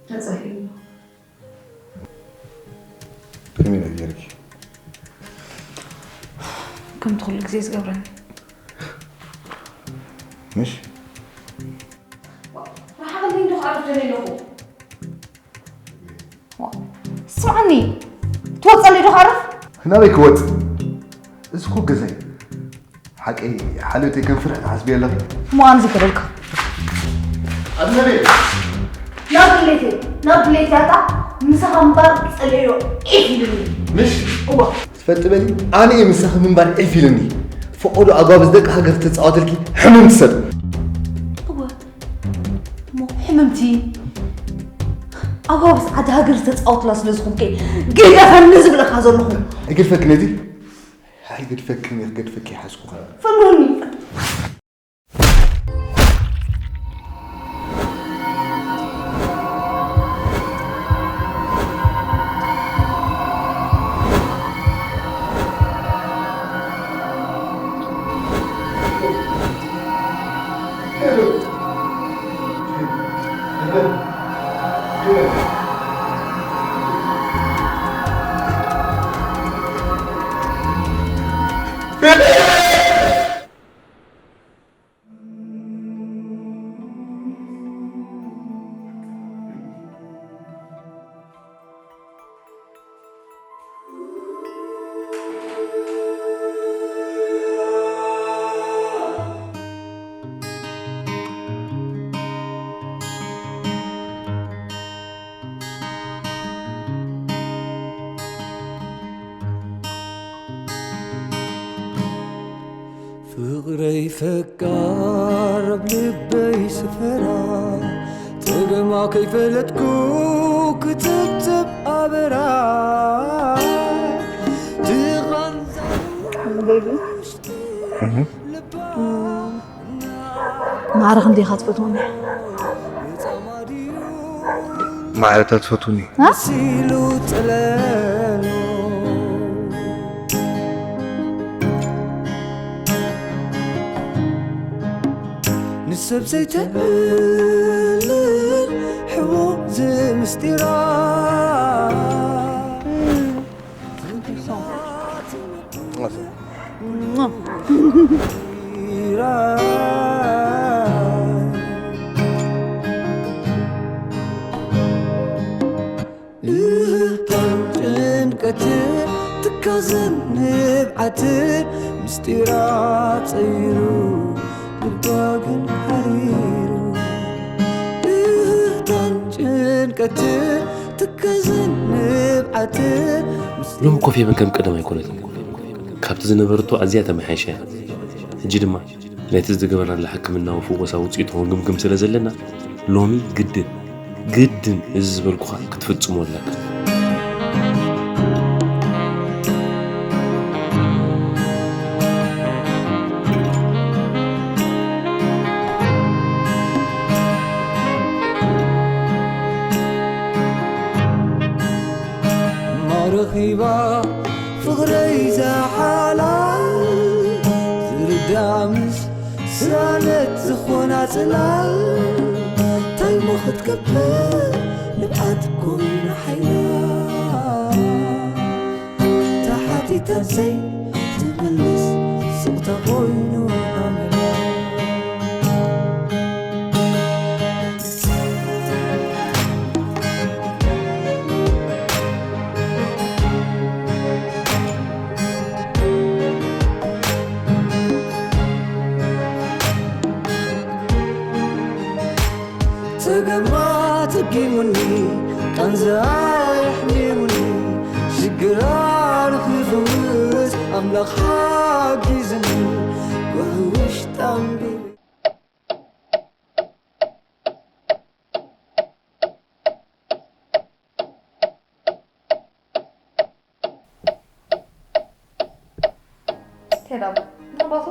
ተጻሂሩ። ከመይ ገይርኪ? ከምቲ ኩሉ ግዜ ዝገብረኒ። ምሽ? ርሓቐለይ እንዶ ክዓርፍ ደልየ ኣለኹ። ዋ፣ ስምዓኒ፣ ትወጸለይ ዶ ክዓርፍ? ናበይ ክወጽእ? እዚ እኮ ገዛይ። ሓቀይ ሓልዮተይ ከም ፍርሒ ትሓስቢ ኣለኺ? እሞ ኣነ ዘይከደልካ። ኣብ መሬት ናብ ድሌተይ፣ ናብ ድሌተይ ኣታ ምሳኻ ምንባር ጸልዮ ዒፍ ኢሉኒ። ምሽ? እዋ። ትፈልጢ በሊ፣ ኣነ እየ ምሳኺ ምንባር ዒፍ ኢሉኒ። ፈቐዶ ኣጓብዝ ደቂ ሃገር ተጻወተልኪ ሕምምቲ ሰብ። እወ፣ እሞ ሕምምቲ ኣጓብዝ ዓዲ ሃገር ዝተጻወትላ ስለ ዝኾንከ ግደፈኒ ዝብለካ ዘለኹ። ኣይገድፈኪ ነዚ፣ ኣይገድፈኪ፣ ክገድፈኪ ይሓዝኩ። ፈንወኒ። ፍቕረይ ፈቃር ኣብ ልበይ ስፈራ፣ ጸገማ ከይፈለጥኩ ክትብትብ ኣበራ። ድቓን ዛሩ ውሽጢ ልባ ማዕረ ክንደይ ኢኻ ትፈትወኒ? ማዕረ ተትፈትውኒ። እ? ሲሉ ጥለሎ ንሰብ ዘይተዕልል ሕቦ ዝምስጢራ። እህታን ጭንቀትን ትካዘን ንብዓትን ምስጢራ ጸይሩ ልባ ግን ሓሪሩ። እህታን ጭንቀትን ትካዘን ንብዓትን ሎሚ ኮፍ የበን ከም ቀደም ኣይኮነትን። ካብቲ ዝነበረቶ ኣዝያ ተመሓይሻ እያ። ሕጂ ድማ ነቲ ዝተገበረላ ሕክምናዊ ፍወሳ ውጽኢቱ ክንግምግም ስለ ዘለና፣ ሎሚ ግድን፣ ግድን እዚ ዝበልኩኻ ክትፍጽሞ ኣለካ። እማ ረኺባ ፍቕረይ ዝሓላ፣ ዝርዳኣ ምስ ሰኣነት ዝኾና ጽላል፣ እንታይ እሞ ክትገብር ንብዓት ኮይና ሓይላ። ተሓቲታ ዘይትምልስ ስቕታ ኮይኑ ኣመላ። ጸገማ ተጊሙኒ፣ ቃንዛ ኣሕሚሙኒ፣ ሽግራ ንኽፍውስ ኣምላኽ ሓጊዝኒ፣ ጓሂ ውሽጣ ኣንቢሩ። ቴዳ ናባቱ።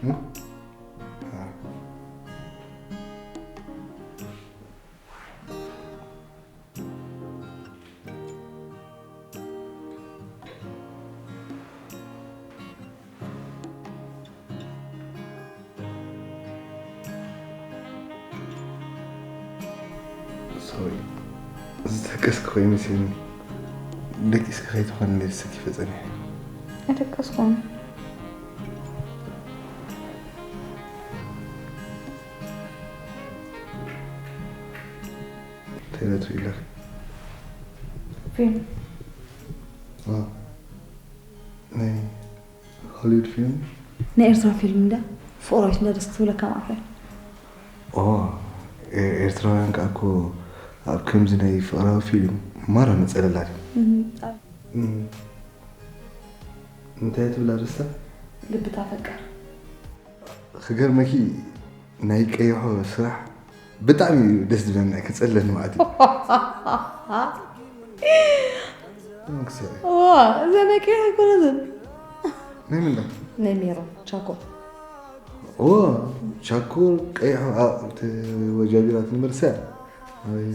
እም? ሶሪ፣ ዝተከስክ ኮይኑ ሲኒ። ደቂስኪ ከይትኾኒ ኢለ ሰኪፈ ጸኒሐ። ኣይደቀስኩን። እንታይ ትሪኢ ኣለኺ? ፊልም። ዋ፣ ናይ ሆሊውድ ፊልም? ናይ ኤርትራ ፊልም እንዳ ፍቕራዊት እንዳ ደስ ክትብለካ ማለት እያ። ኦ፣ ኤ-፣ ኤርትራውያን ከኣ እኮ ኣብ ከምዚ ናይ ፍቕራዊ ፊልም ማራ መጸለላት እዮም። እም፣ ጻ- እም። እንታይ ትብል ኣርእስታ? ልቢ ታፈቅር። ክገርመኪ ናይ ቀይሖ ስራሕ ብጣዕሚ እዩ ደስ ዝብለኒ፣ ክጸለኒ ማለት እዩ። ተመክሰ። ዋ፣ እዛ ናይ ቀይሖ ኣይኮነትን። ናይ ምንዳ? ናይ ሜሮን ቻኮ። ኦ፣ ቻኮ ቀይሖ፣ ኣ፣ እቲ ወጃቢራት ንመርሰ። ኣይ፣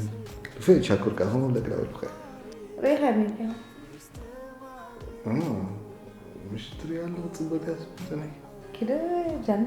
ብፈይ ቻኮ ቃ ሆኖ ለቅዳ ወልፈ። ሬኻ ምን ቀይሖ? ኦ፣ ምሽ ትሪኣ ኣለኹ፣ ጽብቕቲ እያ፣ ጽብቕቲ ናይ። ኪደ ጀን።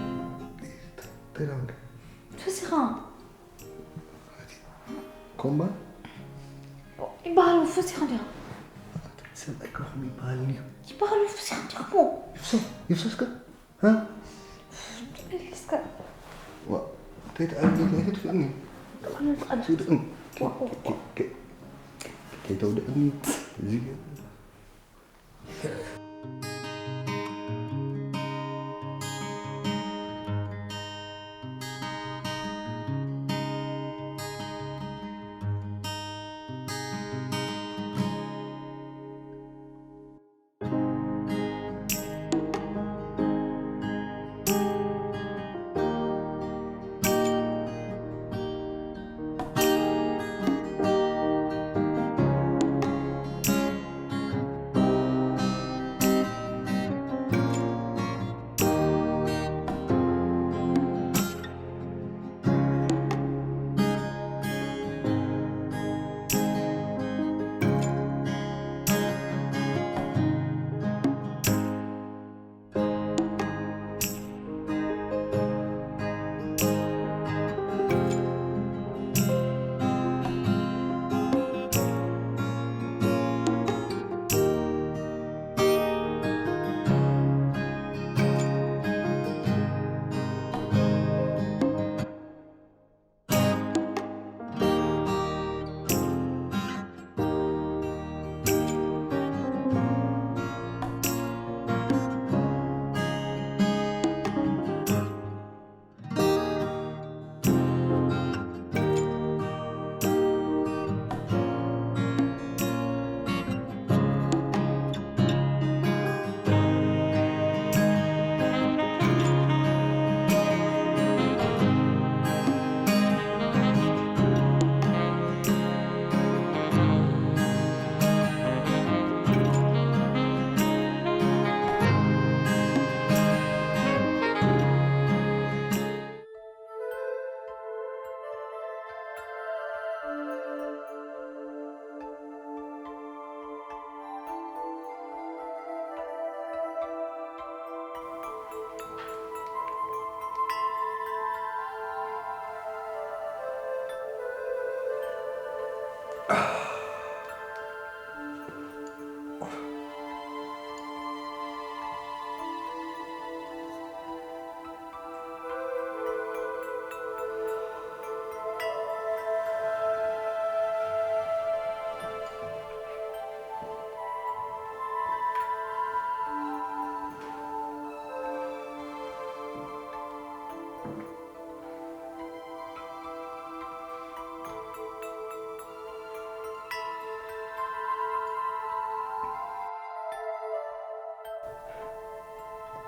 እንታይ ደኣ ወደ? ትፈሲኻ። ኮምባ? ይበሃል፣ ፈሲኻ እንዲኻ። ሰብ ኣይከኹም ይበሃል እንዲኹ። ይበሃል፣ ፈሲኻ እንዲኻ እኮ። ይፍሰስ፣ ይፍሰስ ከ? ሃ? መለስካ። ዋ፣ እንታይ ትዓቢ፣ እንታይ ክትፍእኒ? ቃል ቃል። ስግድእኒ። ዋ፣ ዋ፣ ዋ። ከ-፣ ከ-፣ ከይተውድእኒ። እዚ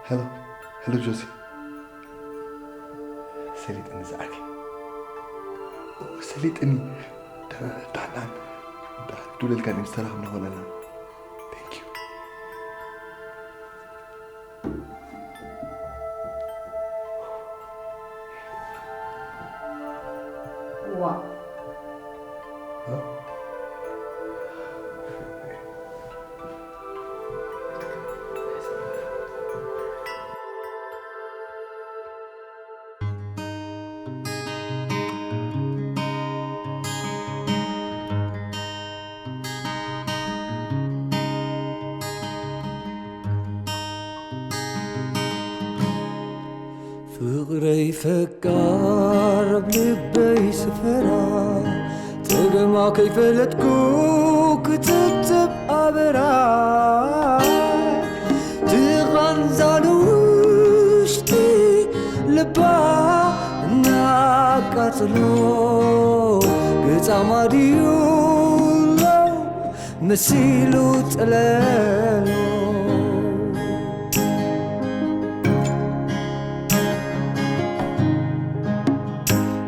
ሄሎ፣ ሄሎ ጆሲ። ሰሊጥኒ ዝዓርከይ። ሰሊጥኒ። ዳሕናን ዳሕዱለልካ ምስ ተራኽብና ኾነና። Thank you። ዋ። ፍቕረይ ፈቃር ኣብ ልበይ ስፈራ፣ ጸገማ ከይፈለጥኩ ክትብትብ ኣበራ። ትቓንዛ ንውሽጢ ልባ እናቃጽሎ፣ ገጻማ ድዩ ኣሎ መሲሉ ጥለሎ።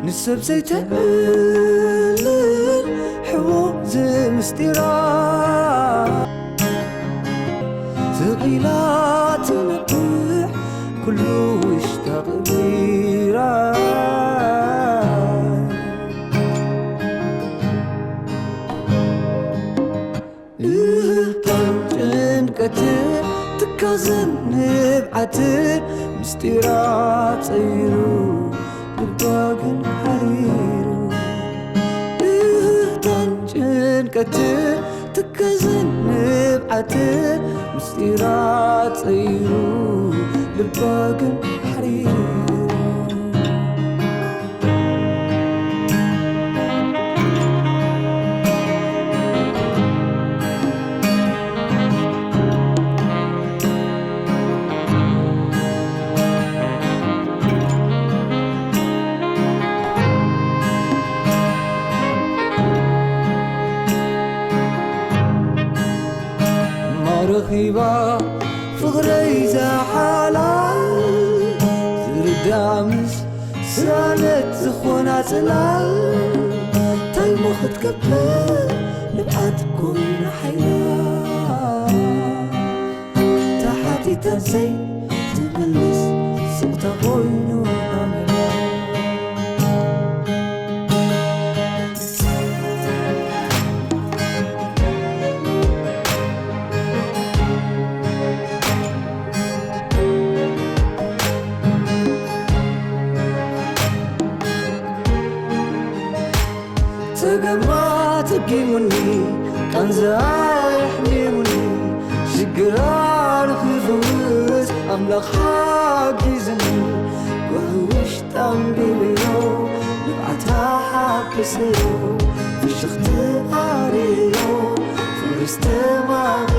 ንሰብ ዘይተዕልል ሕቡእ ዝምስጢራ፣ ስቕ ኢላ ትነብሕ ኩሉ ውሽጣ ቀቢራ። እህታን ጭንቀትን ትካዝን ንብዓትን ምስጢራ ጸይሩ ልባ ግን ሓሪሩ። እህታን ጭንቀትን ትካዝን ንብዓትን ምስጢራ ጸይሩ ልባ ግን ሓሪሩ። ማረኺባ ፍቕረይ ዝሓላ ዝርዳእ ምስ ሳነት ዝኾና ጽላል፣ እንታይ እሞ ክትገብር ንብዓት ኮይና ሓይላ። ተሓቲታ ዘይትምልስ ስቕታ ኮይኑ ኣመላ። ጸገማ ተጊሙኒ፣ ቃንዛ ኣሕሚሙኒ፣ ሽግራ ንኽፍውስ ኣምላኽ ሓጊዝኒ። ጓሂ ውሽጣ ኣንቢብዮ፣ ንብዓታ ሓኪሰዮ፣ ፍሽኽቲ ኣርእዮ፣ ፍቕሪ ዝተማኸ